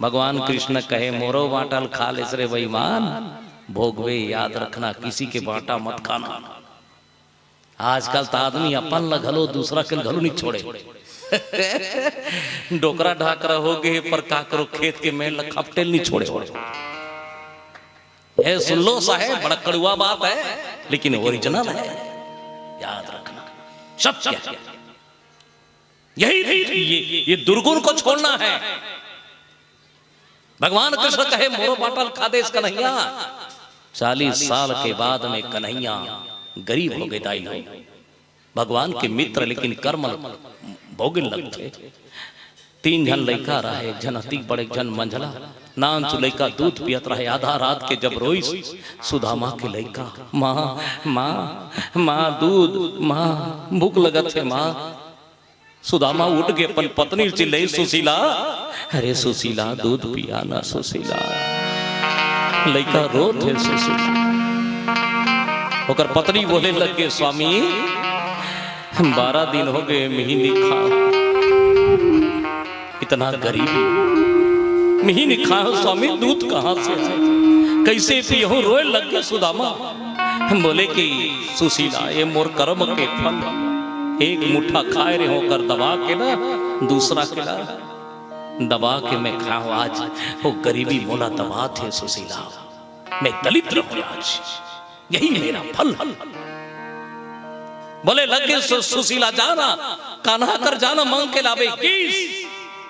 भगवान कृष्ण कहे, मोरो बांटा ल खा लेस रे बेईमान, भोगवे, याद रखना, किसी के बांटा मत खाना। आजकल त आदमी अपन ल घलो, दूसरा के ल घलो नहीं छोड़े। डोकरा ढाकरा हो गए, पर काकरो खेत के मेड़ ल खपटे ल नहीं छोड़े। ए, सुन लो साहेब, बड़ा कड़ुआ बात है, लेकिन ओरिजिनल है, याद रखना, सत्य है। यही, ये, ये दुर्गुण को छोड़ना है। भगवान कृष्ण कहे, मोरो बांटा ल खा देस कन्हैया। चालीस साल के बाद में कन्हैया गरीब हो गए दाई हो। भगवान के मित्र, लेकिन कर्म भोगे लगथे। तीन झन लइका रहे, एक झन अतिक बड़े, एक झन मंझला। नानचु लइका दूध पियत रहे, आधा रात के जब रोइस, सुदामा के लइका, "माँ, माँ, माँ, दूध, माँ, भूख लगत हे, माँ।" सुदामा उठ के अपन पत्नी ल चिल्लाई, "सुशीला, अरे सुशीला, दूध पिया ना सुशीला, लइका रोत हे सुशीला।" ओकर पत्नी बोले लग गे, "स्वामी, बारह दिन हो गए, मिही नहीं खा, इतना गरीबी, मिही नहीं खा हो स्वामी, दूध कहाँ से आए, कैसे पियहूँ?" रोए लग गे सुदामा। बोले कि सुशीला, ये मोर कर्म के फल, एक मुट्ठा खाए रहे हो कर दबा के ना, दूसरा के ला दबा के मैं खाऊं आज, वो गरीबी मोला दबात हे सुशीला, मैं दलिद्र हूं आज, यही मेरा फल। बोले लग गे सु-, सुशीला जाना, कान्हा कर जाना मांग के लाबे गिस।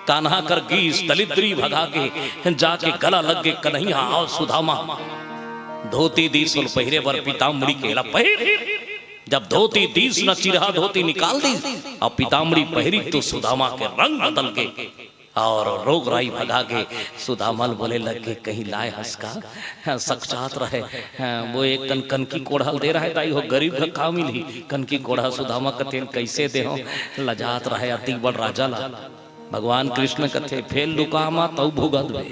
कान्हा कर गिस, दलिद्री भगा के जाके गला लग गे कन्हैया अउ सुदामा। धोती दीस ओला पहिरे बर, पीताम्बरी के ला पहिर। जब धोती दीस न, चिरहा धोती निकाल दीस अउ पीताम्बरी पहिरी तो सुदामा के रंग बदल गे अउ रोग राई भगा गे। सुदामा ल बोले लग गे, "कहीं लाए हस का?" हाँ, सकचात रहे। हाँ, वो एक कन कनकी कोढ़ा ल दे रहे, "दाई हो, गरीब घर का मिलही?" कनकी कोढ़ा। सुदामा कथे ल, "कैसे देहूं?" लजात रहे अतिक बड़ राजा ला। भगवान कृष्ण कथे, "फेर लुका मा तउ भुगत बे।"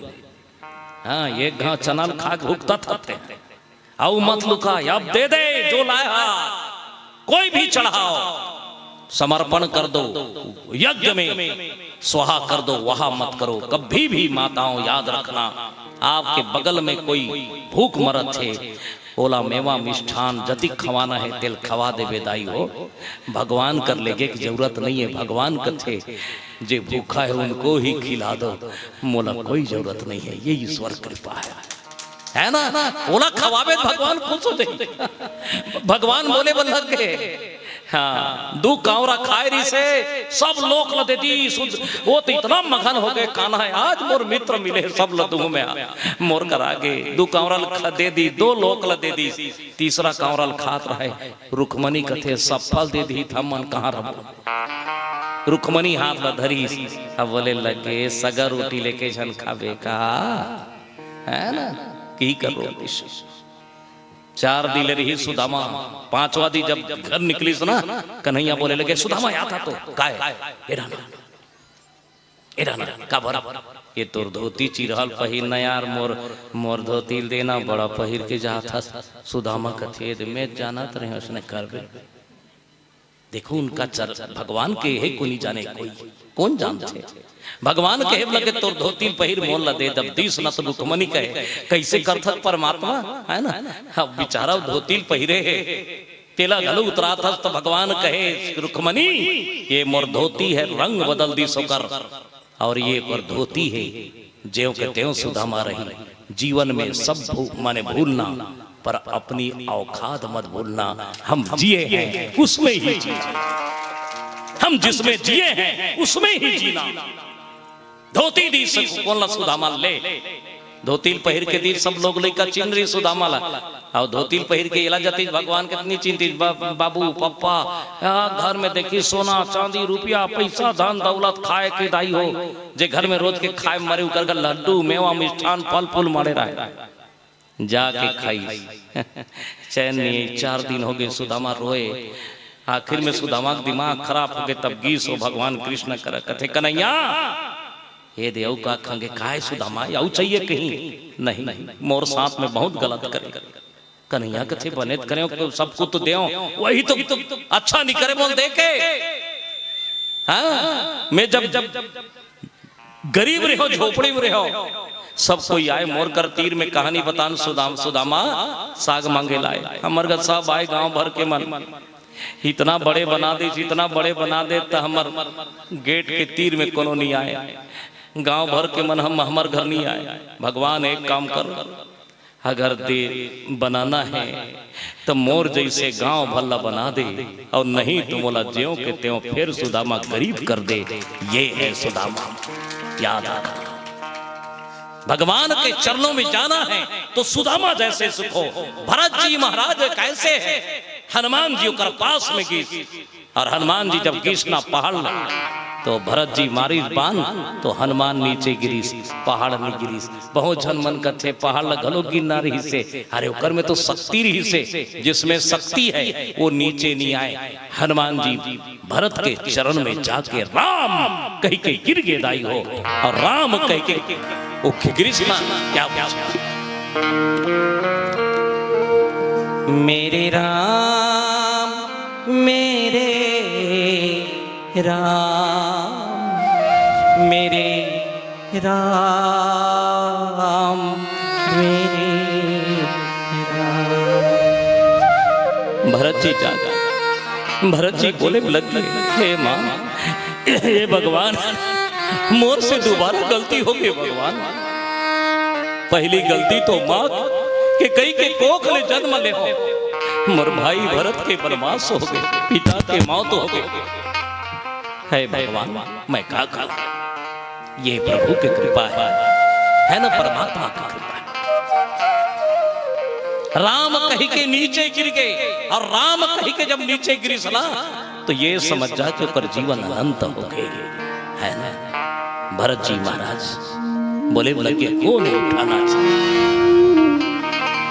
हाँ, एक घांव चना ल खा के भुगतत हते। अउ मत लुका, अब दे दे जो लाए हा, कोई भी चढ़ाव, समर्पण कर दो, यज्ञ में स्वाहा कर दो, वहा मत करो। कभी भी माताओं याद रखना, आपके बगल में कोई भूख मरत हे, ओला मेवा मिष्ठान जतिक खवाना हे तेल खवा देबे दाई हो। भगवान कर लेगे के जरूरत नहीं है। भगवान कथे जे भूखा है उनको ही खिला दो, मोला कोई जरूरत नहीं है। ये ईश्वर कृपा है, है ना? ओला खवाबे त भगवान खुश हो जाई। भगवान बोले बर लग गे, हाँ, दू कांवरा खाए रिसे, सब लोक ल दे दी। सुध-, वो तो इतना मगन हो गए, कान्हा है, आज मोर मित्र मिले, सब ल दूं मैं। मोर कर आगे दू कांवरा ल ख-, दे दी, दो लोक ल दे दी, तीसरा कांवरा ल खात रहे। रुक्मणी कथे, सब फल दे दी, त हमन कहाँ रहबो? रुक्मणी हाथ ल धरिस, अब बोले लगे, सगा रोटी लेके झन खाबे का, है ना? की करो विषय। चार दिन ले रही सुदामा, पांचवा दिन जब घर निकलिस ना, कन्हैया बोले लगे, "सुदामा, या था तो काय? एरा ना, एरा ना, काबर? ये तोर धोती चिरहल पहिर ना यार, मोर, मोर धोती ल देना, बड़ा पहिर के जात हस।" सुदामा कथे, "मैं जानत रहे उसने करबे।" देखो उनका चर-, भगवान के हे कोनी जाने कोई, कौन जानथे? भगवान कहे लगे, "तोर धोती ल पहिर मोल ला दे।" जब दीस न तो रुक्मणी कहे, "कैसे करथत परमात्मा?" है ना? अब बेचारा धोती ल पहिरे हे, तेला घलो उतरात हस, तो भगवान कहे, "रुक्मणी, ये मोर धोती है, रंग बदल दीस ओकर।" और ये एक और धोती है, ज्यों के त्यों सुदामा रही। जीवन में सब भू-, माने भूलना, पर अपनी औकात मत भूलना। हम जिए हैं, उसमें ही जीना। हम जिसमें जिए हैं, उसमें ही जीना। धोती दीस कोन ला सुदामा ले, धोती ल पहिर के दीस, सब लोग लइका चिन्ह रही सुदामा ला। अउ धोती ल पहिर के एला जतिस भगवान कतनी चिंतित बा-, बाबू, पप्पा, आ, घर में देखी सोना, चांदी, रुपया, पैसा, धन, दौलत, खाए के दाई हो, जे घर में रोज के खाए मरे उकर का लड्डू, मेवा, मिष्ठान, फल फूल मारे रहे। जाके खाई। चैन नहीं, चार दिन हो गए, सुदामा रोए। आखिर में सुदामा का दिमाग खराब हो गए, तब गीस हो भगवान कृष्ण कर कथे, "कन्हैया, ये दे अउ का खंगे, काय सुदामा, अउ चाहिए कहीं?" "नहीं, मोर साथ में बहुत गलत करे।" कन्हैया कथे, "बने त करे, सब कुछ तो देव, वही तो अच्छा नहीं करे मोल दे के।" हाँ, मैं जब, जब गरीब रहो, झोपड़ी में रहो, सब कोई आए मोर कर तीर में कहानी बतान, "सुदाम, सुदामा साग मांगे लाए।" हमर घर सब आए, गांव भर के मन, इतना बड़े बना दे, इतना बड़े बना दे, त हमर गेट के तीर में कोनो नहीं आए। गांव भर के मन हम, हमर घर नहीं आए। भगवान, एक काम कर, अगर दे बनाना है, त मोर जैसे गांव भल्ला बना दे, और नहीं तो मोला ज्यों के त्यों फिर सुदामा गरीब कर दे। ये है सुदामा, याद रखना। भगवान के चरणों में जाना है, तो सुदामा जैसे सुख हो। भरत जी महाराज कैसे है, हनुमान जी ओकर पास में गीस, और हनुमान जी जब गीस ना पहाड़ ला, तो भरत जी मारिस बाण, तो हनुमान नीचे गिरिस, पहाड़ नहीं गिरिस। बहुत झन मन कथे, "पहाड़ ला घलो गिरना रहिसे।" अरे, ओकर में तो शक्ति रहिसे, जिसमें शक्ति है, वो नीचे नहीं आए। हनुमान जी भरत के चरण में जाके, "राम" कह के गिर गे दाई हो, और राम कह के वो गिरिस ना, क्या पूछा? मेरे राम, मेरे राम, मेरे राम, मेरे राम। भरत जी जागा, भरत जी बोले लग गए, "हे माँ, हे भगवान, मोर से दोबारा गलती हो गई भगवान। पहली गलती तो माँ के कई के कोख ले जन्म ले हो, मोर भाई भरत के वनवास हो गए, पिता के मौत हो गए। हे भगवान, मैं का करूं? ये प्रभु की कृपा है, है ना, परमात्मा की कृपा है।" राम कही के नीचे गिर गए, और राम कही के जब नीचे गिरिस ना, तो ये समझ जा कि ओकर जीवन अनंत हो गए, है ना? भरत जी महाराज बोले, बोले कि कौन उठाना चाहिए,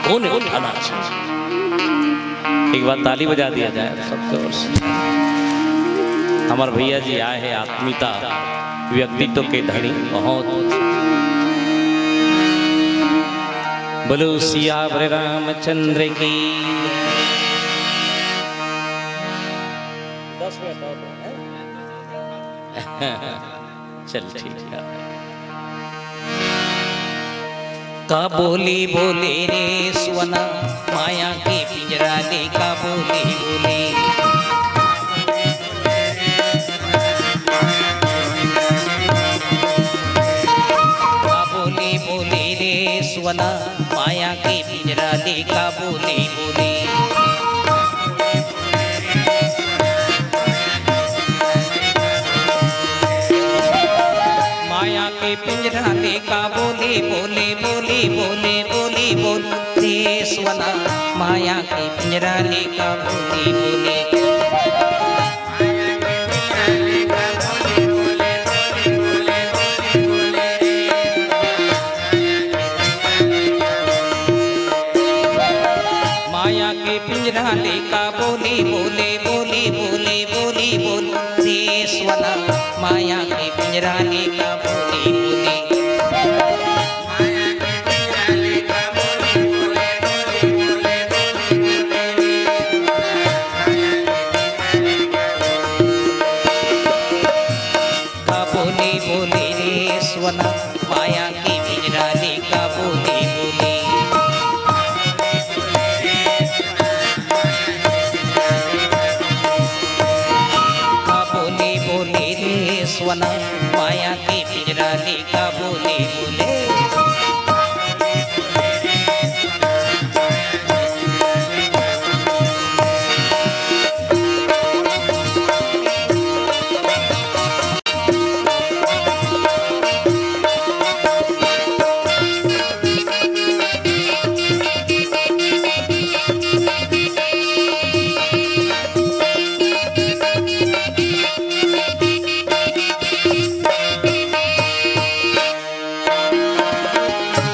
कौन उठाना चाहिए? एक बार ताली बजा दिया जाए सबके ओर से। हमारे भैया जी आए हैं, आत्मीयता, व्यक्तित्व के धनी, बहुत। बोलो सियावर रामचंद्र की। दस मिनट और है। चल, ठीक है। का बोली बोले रे सुअना, माया के पिंजरा ले, का बोली बोले। का बोली बोले रे सुअना, माया के पिंजरा ले, का बोली बोले। माया के पिंजरा ले, का बोली बोले, बोली बोले, बोली बोल रे सुअना, माया के पिंजरा ले, का बोली बोले। माया के पिंजरा ले, का बोली बोले, बोली बोले, बोली बोल रे सुअना, माया के पिंजरा ले, का बोली बोले। का बोली बोले रे सुअना, माया के पिंजरा ले, का बोली बोले। का बोली बोले रे सुअना, माया के पिंजरा ले, का बोली बोले।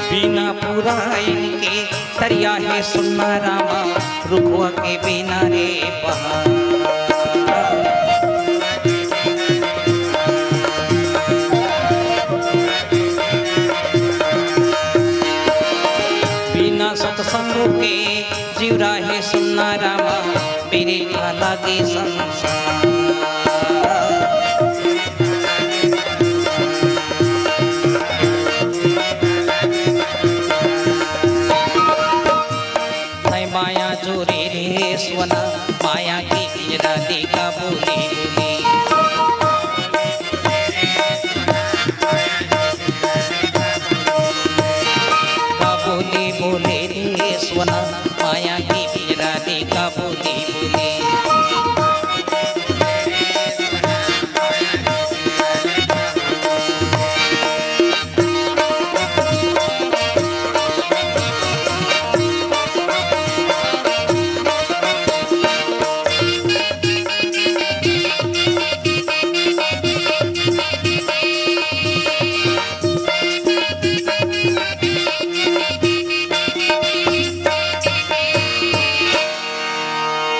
बिना पुराइन के तरिया हे सुन्ना रामा, रुखवा के बिना रे पहाड़। बिना सतसंग के जीवरा हे सुन्ना रामा, बिरिठा लागे संसार। तै माया जोरे रे सुअना, माया के पिंजरा ले, का बोली बोले। का बोली बोले रे सुअना, माया के पिंजरा ले, का बोली बोले।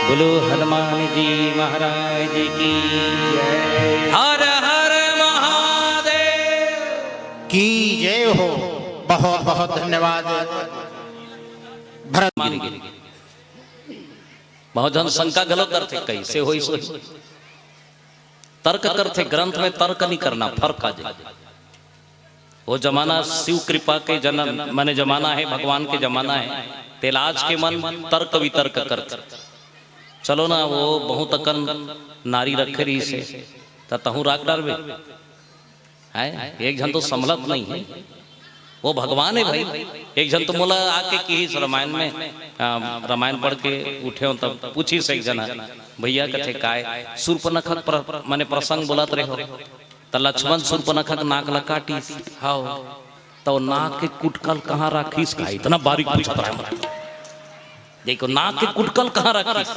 बोलो हनुमान जी महाराज की। हर हर महादेव। की जय हो। बहुत बहुत धन्यवाद। भरत मान गिरी। बहुत झन शंका घलो करथे, कइसे होइस होही? तर्क करथे, ग्रंथ में तर्क नहीं करना, फर्क आ जाए। वो जमाना शिव कृपा के जन्म, माने जमाना हे, भगवान के जमाना हे, तेला आज के मन तर्क वितर्क करथे। चलो ना, वो बहुत अकन नारी रखे रहिस हे, त तहूँ राख डारबे। हैं? एक झन तो संभलत नहीं हे, वो भगवान हे भाई। एक झन तो मोला आके किहिस रामायण में, आ, रामायण पढ़ के उठे हों तब पूछिस एक झन, भैया कथे काय, सूर्पनखा के प्र-, माने प्रसंग बोलत रहे हो, त लक्ष्मण सूर्पनखा के नाक ला काटिस। हव, त वो नाक के कुटकल कहाँ राखिस का? इतना बारीक पूछत रहे। देखो, नाक के कुटकल कहाँ राखिस?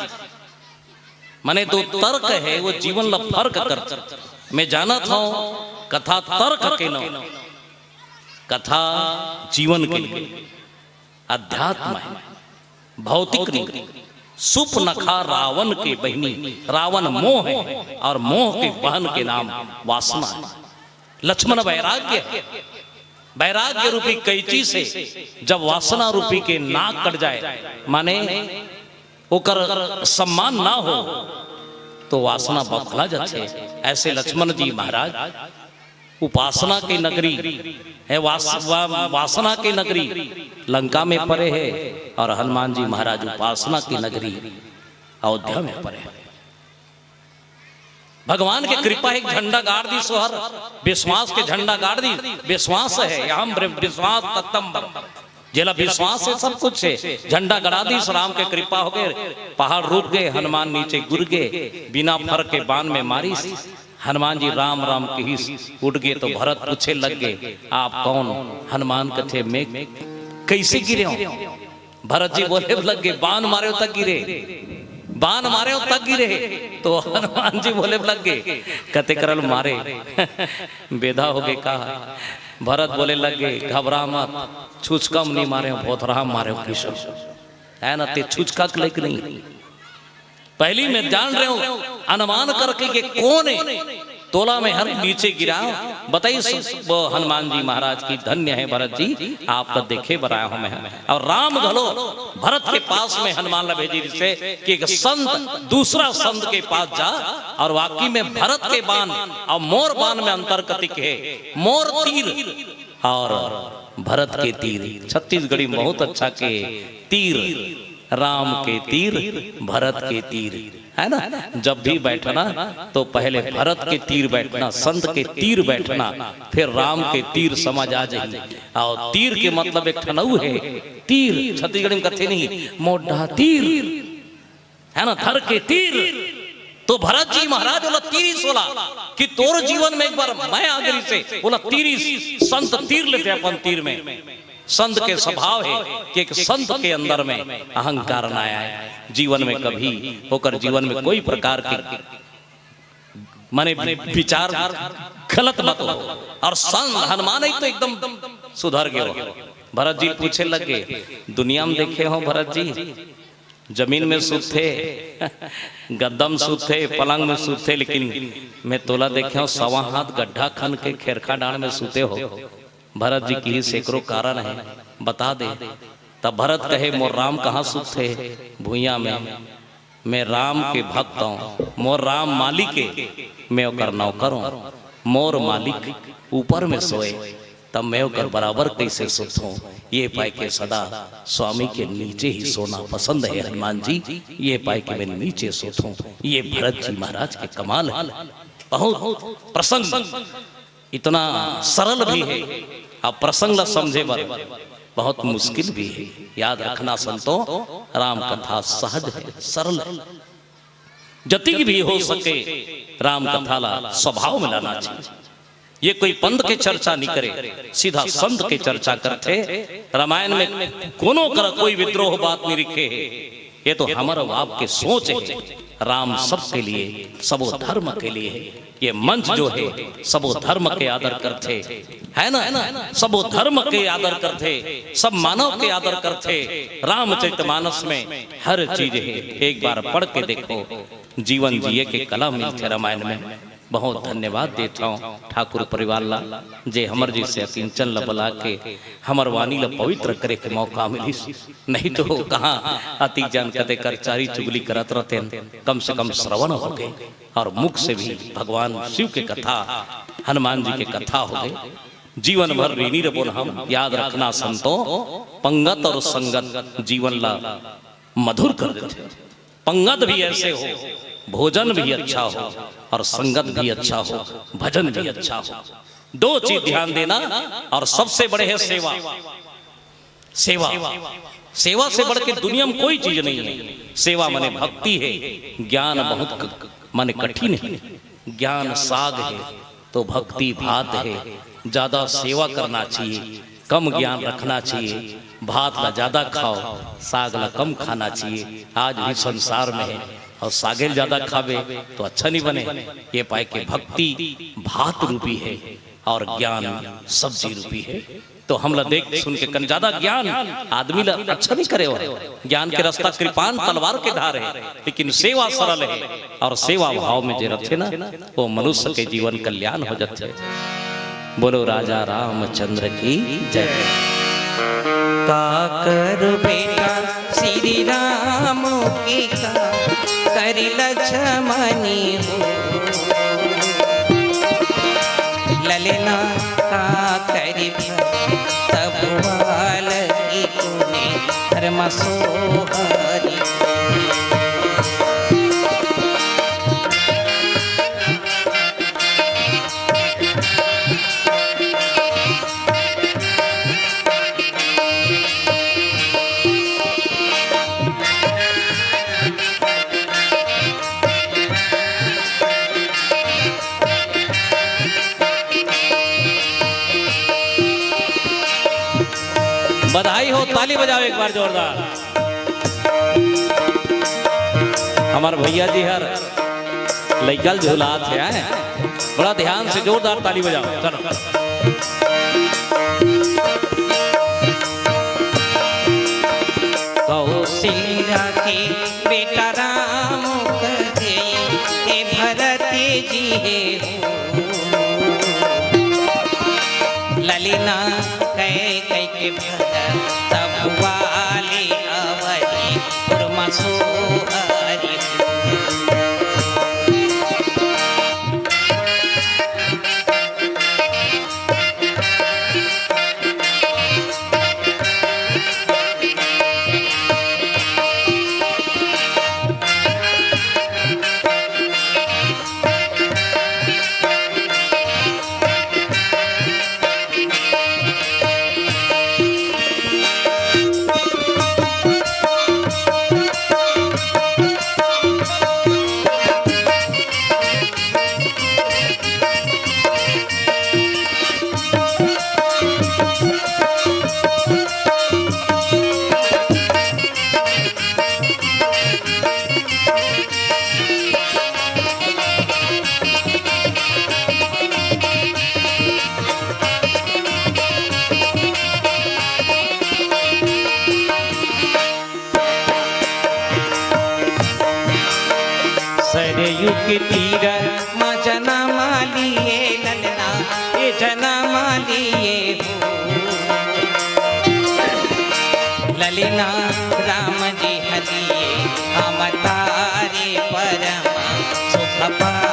माने तो तर्क हे, वो जीवन ला फर्क कर। मैं जानत हूँ, कथा तर्क के नो, कथा जीवन के लिए, अध्यात्म हे, भौतिक नहीं। सुपनखा रावण के बहिनी, रावण मोह हे, और मोह के बहन के नाम वासना हे। लक्ष्मण वैराग्य हे, वैराग्य रूपी कैंची से जब वासना रूपी के नाक कट जाए, माने ओकर सम्मान ना हो, तो वासना बौखला जाथे। ऐसे लक्ष्मण जी महाराज उपासना के नगरी हे, वास-, वा-, वासना के नगरी लंका में परे हे और हनुमान जी महाराज उपासना के नगरी अयोध्या में परे हे। भगवान के कृपा, एक झंडा गाड़ दिस, सोहर विश्वास के झंडा गाड़ दिस। विश्वास हे, अहम ब्रह्म विश्वास तत्तम ब्रह्म। जेला विश्वास हे, सब कुछ हे। झंडा गड़ा दिस, राम के कृपा हो गे, पहाड़ रुक गे, हनुमान नीचे गुर गे, बिना फर के बान में मारिस। हनुमान जी राम राम किहिस, उठ गे तो भरत पूछे लग गे, "आप कौन?" हनुमान कथे, "मैं।" "कइसे गिरे हो?" भरत जी बोले लग गे, "बान मारे हो तक गिरे, बान मारे हो तक गिरे।" तो हनुमान जी बोले लग गे, "कते करल मारे, बेधा हो गे का?" भरत बोले लग गे, "घबरा मत, छुचका म नहीं मारे हो, भोथरा म मारे हो किशोर, हे ना, ते छुचका के लेक नहीं।" पहली मैं जान रहे हूँ, अनुमान करके के कोन हे, तोला मैं हर नीचे गिरा। बताइस वो हनुमान जी महाराज की, "धन्य हे भरत जी, आपका देखे बर आया हूँ मैं।" और राम घलो भरत के पास में हनुमान ला भेजे रिहिसे कि एक संत दूसरा संत के पास जा और वाकई में भरत के बान और मोर बान में अंतर कतिक हे। मोर तीर और भरत के तीर, छत्तीसगढ़ी में बहुत अच्छा के, तीर, राम के तीर, भरत के तीर, हे ना? जब भी बैठना तो पहले भरत के तीर बैठना, संत के तीर बैठना, फिर राम के तीर समझ आ जाही। और तीर के मतलब एक ठन अउ हे, तीर छत्तीसगढ़ी में कथे नहीं, मोढ़ा तीर, हे ना, धर के तीर। तो भरत जी महाराज ओला तीरिस, ओला कि तोर जीवन में एक बार मैं आ गे रिहिसे, ओला तीरिस, संत तीर लेथे अपन तीर में। संत के स्वभाव हे कि एक संत के अंदर में अहंकार ना आए, जीवन में कभी ओकर जीवन में कोई प्रकार के, माने, विचार गलत मत हो। और संत हनुमान ही तो एकदम सुधर गे हो। भरत जी पूछे लग गे, "दुनिया में देखे हो भरत जी, जमीन में सुतथे, गद्दा में सुतथे, पलंग में सुतथे, लेकिन मैं तोला देखे हूँ सवा हाथ गड्ढा खन के खेरखा डांड़ में सुते हो।" भरत जी किहिस, "एकरो कारण हे, बता दे।" तब भरत कहे, "मोर राम कहाँ सुतथे? भुइयां में। मैं राम के भक्त हूँ, मोर राम मालिक हे, मैं ओकर नौकर हूँ। मोर मालिक ऊपर में सोए, तब मैं ओकर बराबर कइसे सुतहूँ?" ये पाय के सदा स्वामी के नीचे ही सोना पसंद हे हनुमान जी, ये पाय के मैं नीचे सुतहूँ। ये भरत जी महाराज के कमाल हे। बहुत प्रसंग, इतना सरल भी हे, अब प्रसंग ला समझे बर बहुत मुश्किल भी हे। याद रखना संतो, राम कथा सहज हे, सरल हे। जतिक भी हो सके, राम कथा ला स्वभाव में लाना चाहिए। ये कोई पंथ के चर्चा नहीं करे, सीधा संत के चर्चा करथे। रामायण में कोनो करा कोई विद्रोह बात नहीं लिखे हे। ये तो हमर अउ आपके सोच हे। राम सबके लिए, सबो धर्म के लिए हे। ये मंच जो हे, सबो धर्म के आदर करथे, हे ना? सबो धर्म के आदर करथे, सब मानव के आदर करथे। रामचरितमानस में हर चीज हे, एक बार पढ़ के देखो, जीवन जिए के कला मिलथे रामायण में। बहुत धन्यवाद देत हौं ठाकुर परिवार ला, जे हमर जइसे अकिंचन ला बला के हमर वाणी ला पवित्र करे के मौका मिलिस। नहीं तो कहाँ अतिक जान कते कर चारी चुगली करत रहतेन, कम से कम श्रवण हो गे और मुख से भी भगवान शिव के कथा, हनुमान जी के कथा हो गे। जीवन भर ऋणी रबोन हम, याद रखना संतो, पंगत और संगत जीवन ला मधुर कर देथे। पंगत भी ऐसे हो, भोजन भी अच्छा हो और संगत भी अच्छा हो, भजन भी अच्छा हो। दो चीज ध्यान देना। और सबसे बड़े है सेवा। सेवा, सेवा से बढ़ के दुनिया में कोई चीज नहीं है। सेवा माने भक्ति है। ज्ञान बहुत क-, माने कठिन है। ज्ञान साग है तो भक्ति भात है। ज्यादा सेवा करना चाहिए, कम ज्ञान रखना चाहिए। भात ला ज्यादा खाओ, साग ला कम खाना चाहिए। आज भी संसार में है और सागे ला ज्यादा खाबे तो अच्छा नहीं बने। ये पाए के भक्ति भात रूपी है और ज्ञान सब्जी रूपी है। तो हमला देख सुन के कन ज्यादा ज्ञान आदमी ला अच्छा नहीं करे हो। ज्ञान के रास्ता कृपान तलवार के धार है, लेकिन सेवा सरल है और सेवा भाव में जे रथे ना, वो मनुष्य के जीवन कल्याण हो जाथे। बोलो राजा रामचंद्र की जय। का कर बेटा श्री राम के का करि लछमनि हो। ललना का करि तब वाल की कुने धर्म सोहरी। बधाई हो, ताली बजाओ एक बार जोरदार। हमार भैया जी हर लइका ल झुलात हे, हैं? बड़ा ध्यान से जोरदार ताली बजाओ। चलो। कौशल्या के बेटा राम कहे, हे भरत जी हे हो। ललना कह कह के भरत तब वाले अवधि पुर म सोहरी। सरयू के तीर म जनम लिए ललना, ए जनम लिए हो। ललना राम जी हलिए हम तारे परम सुख पा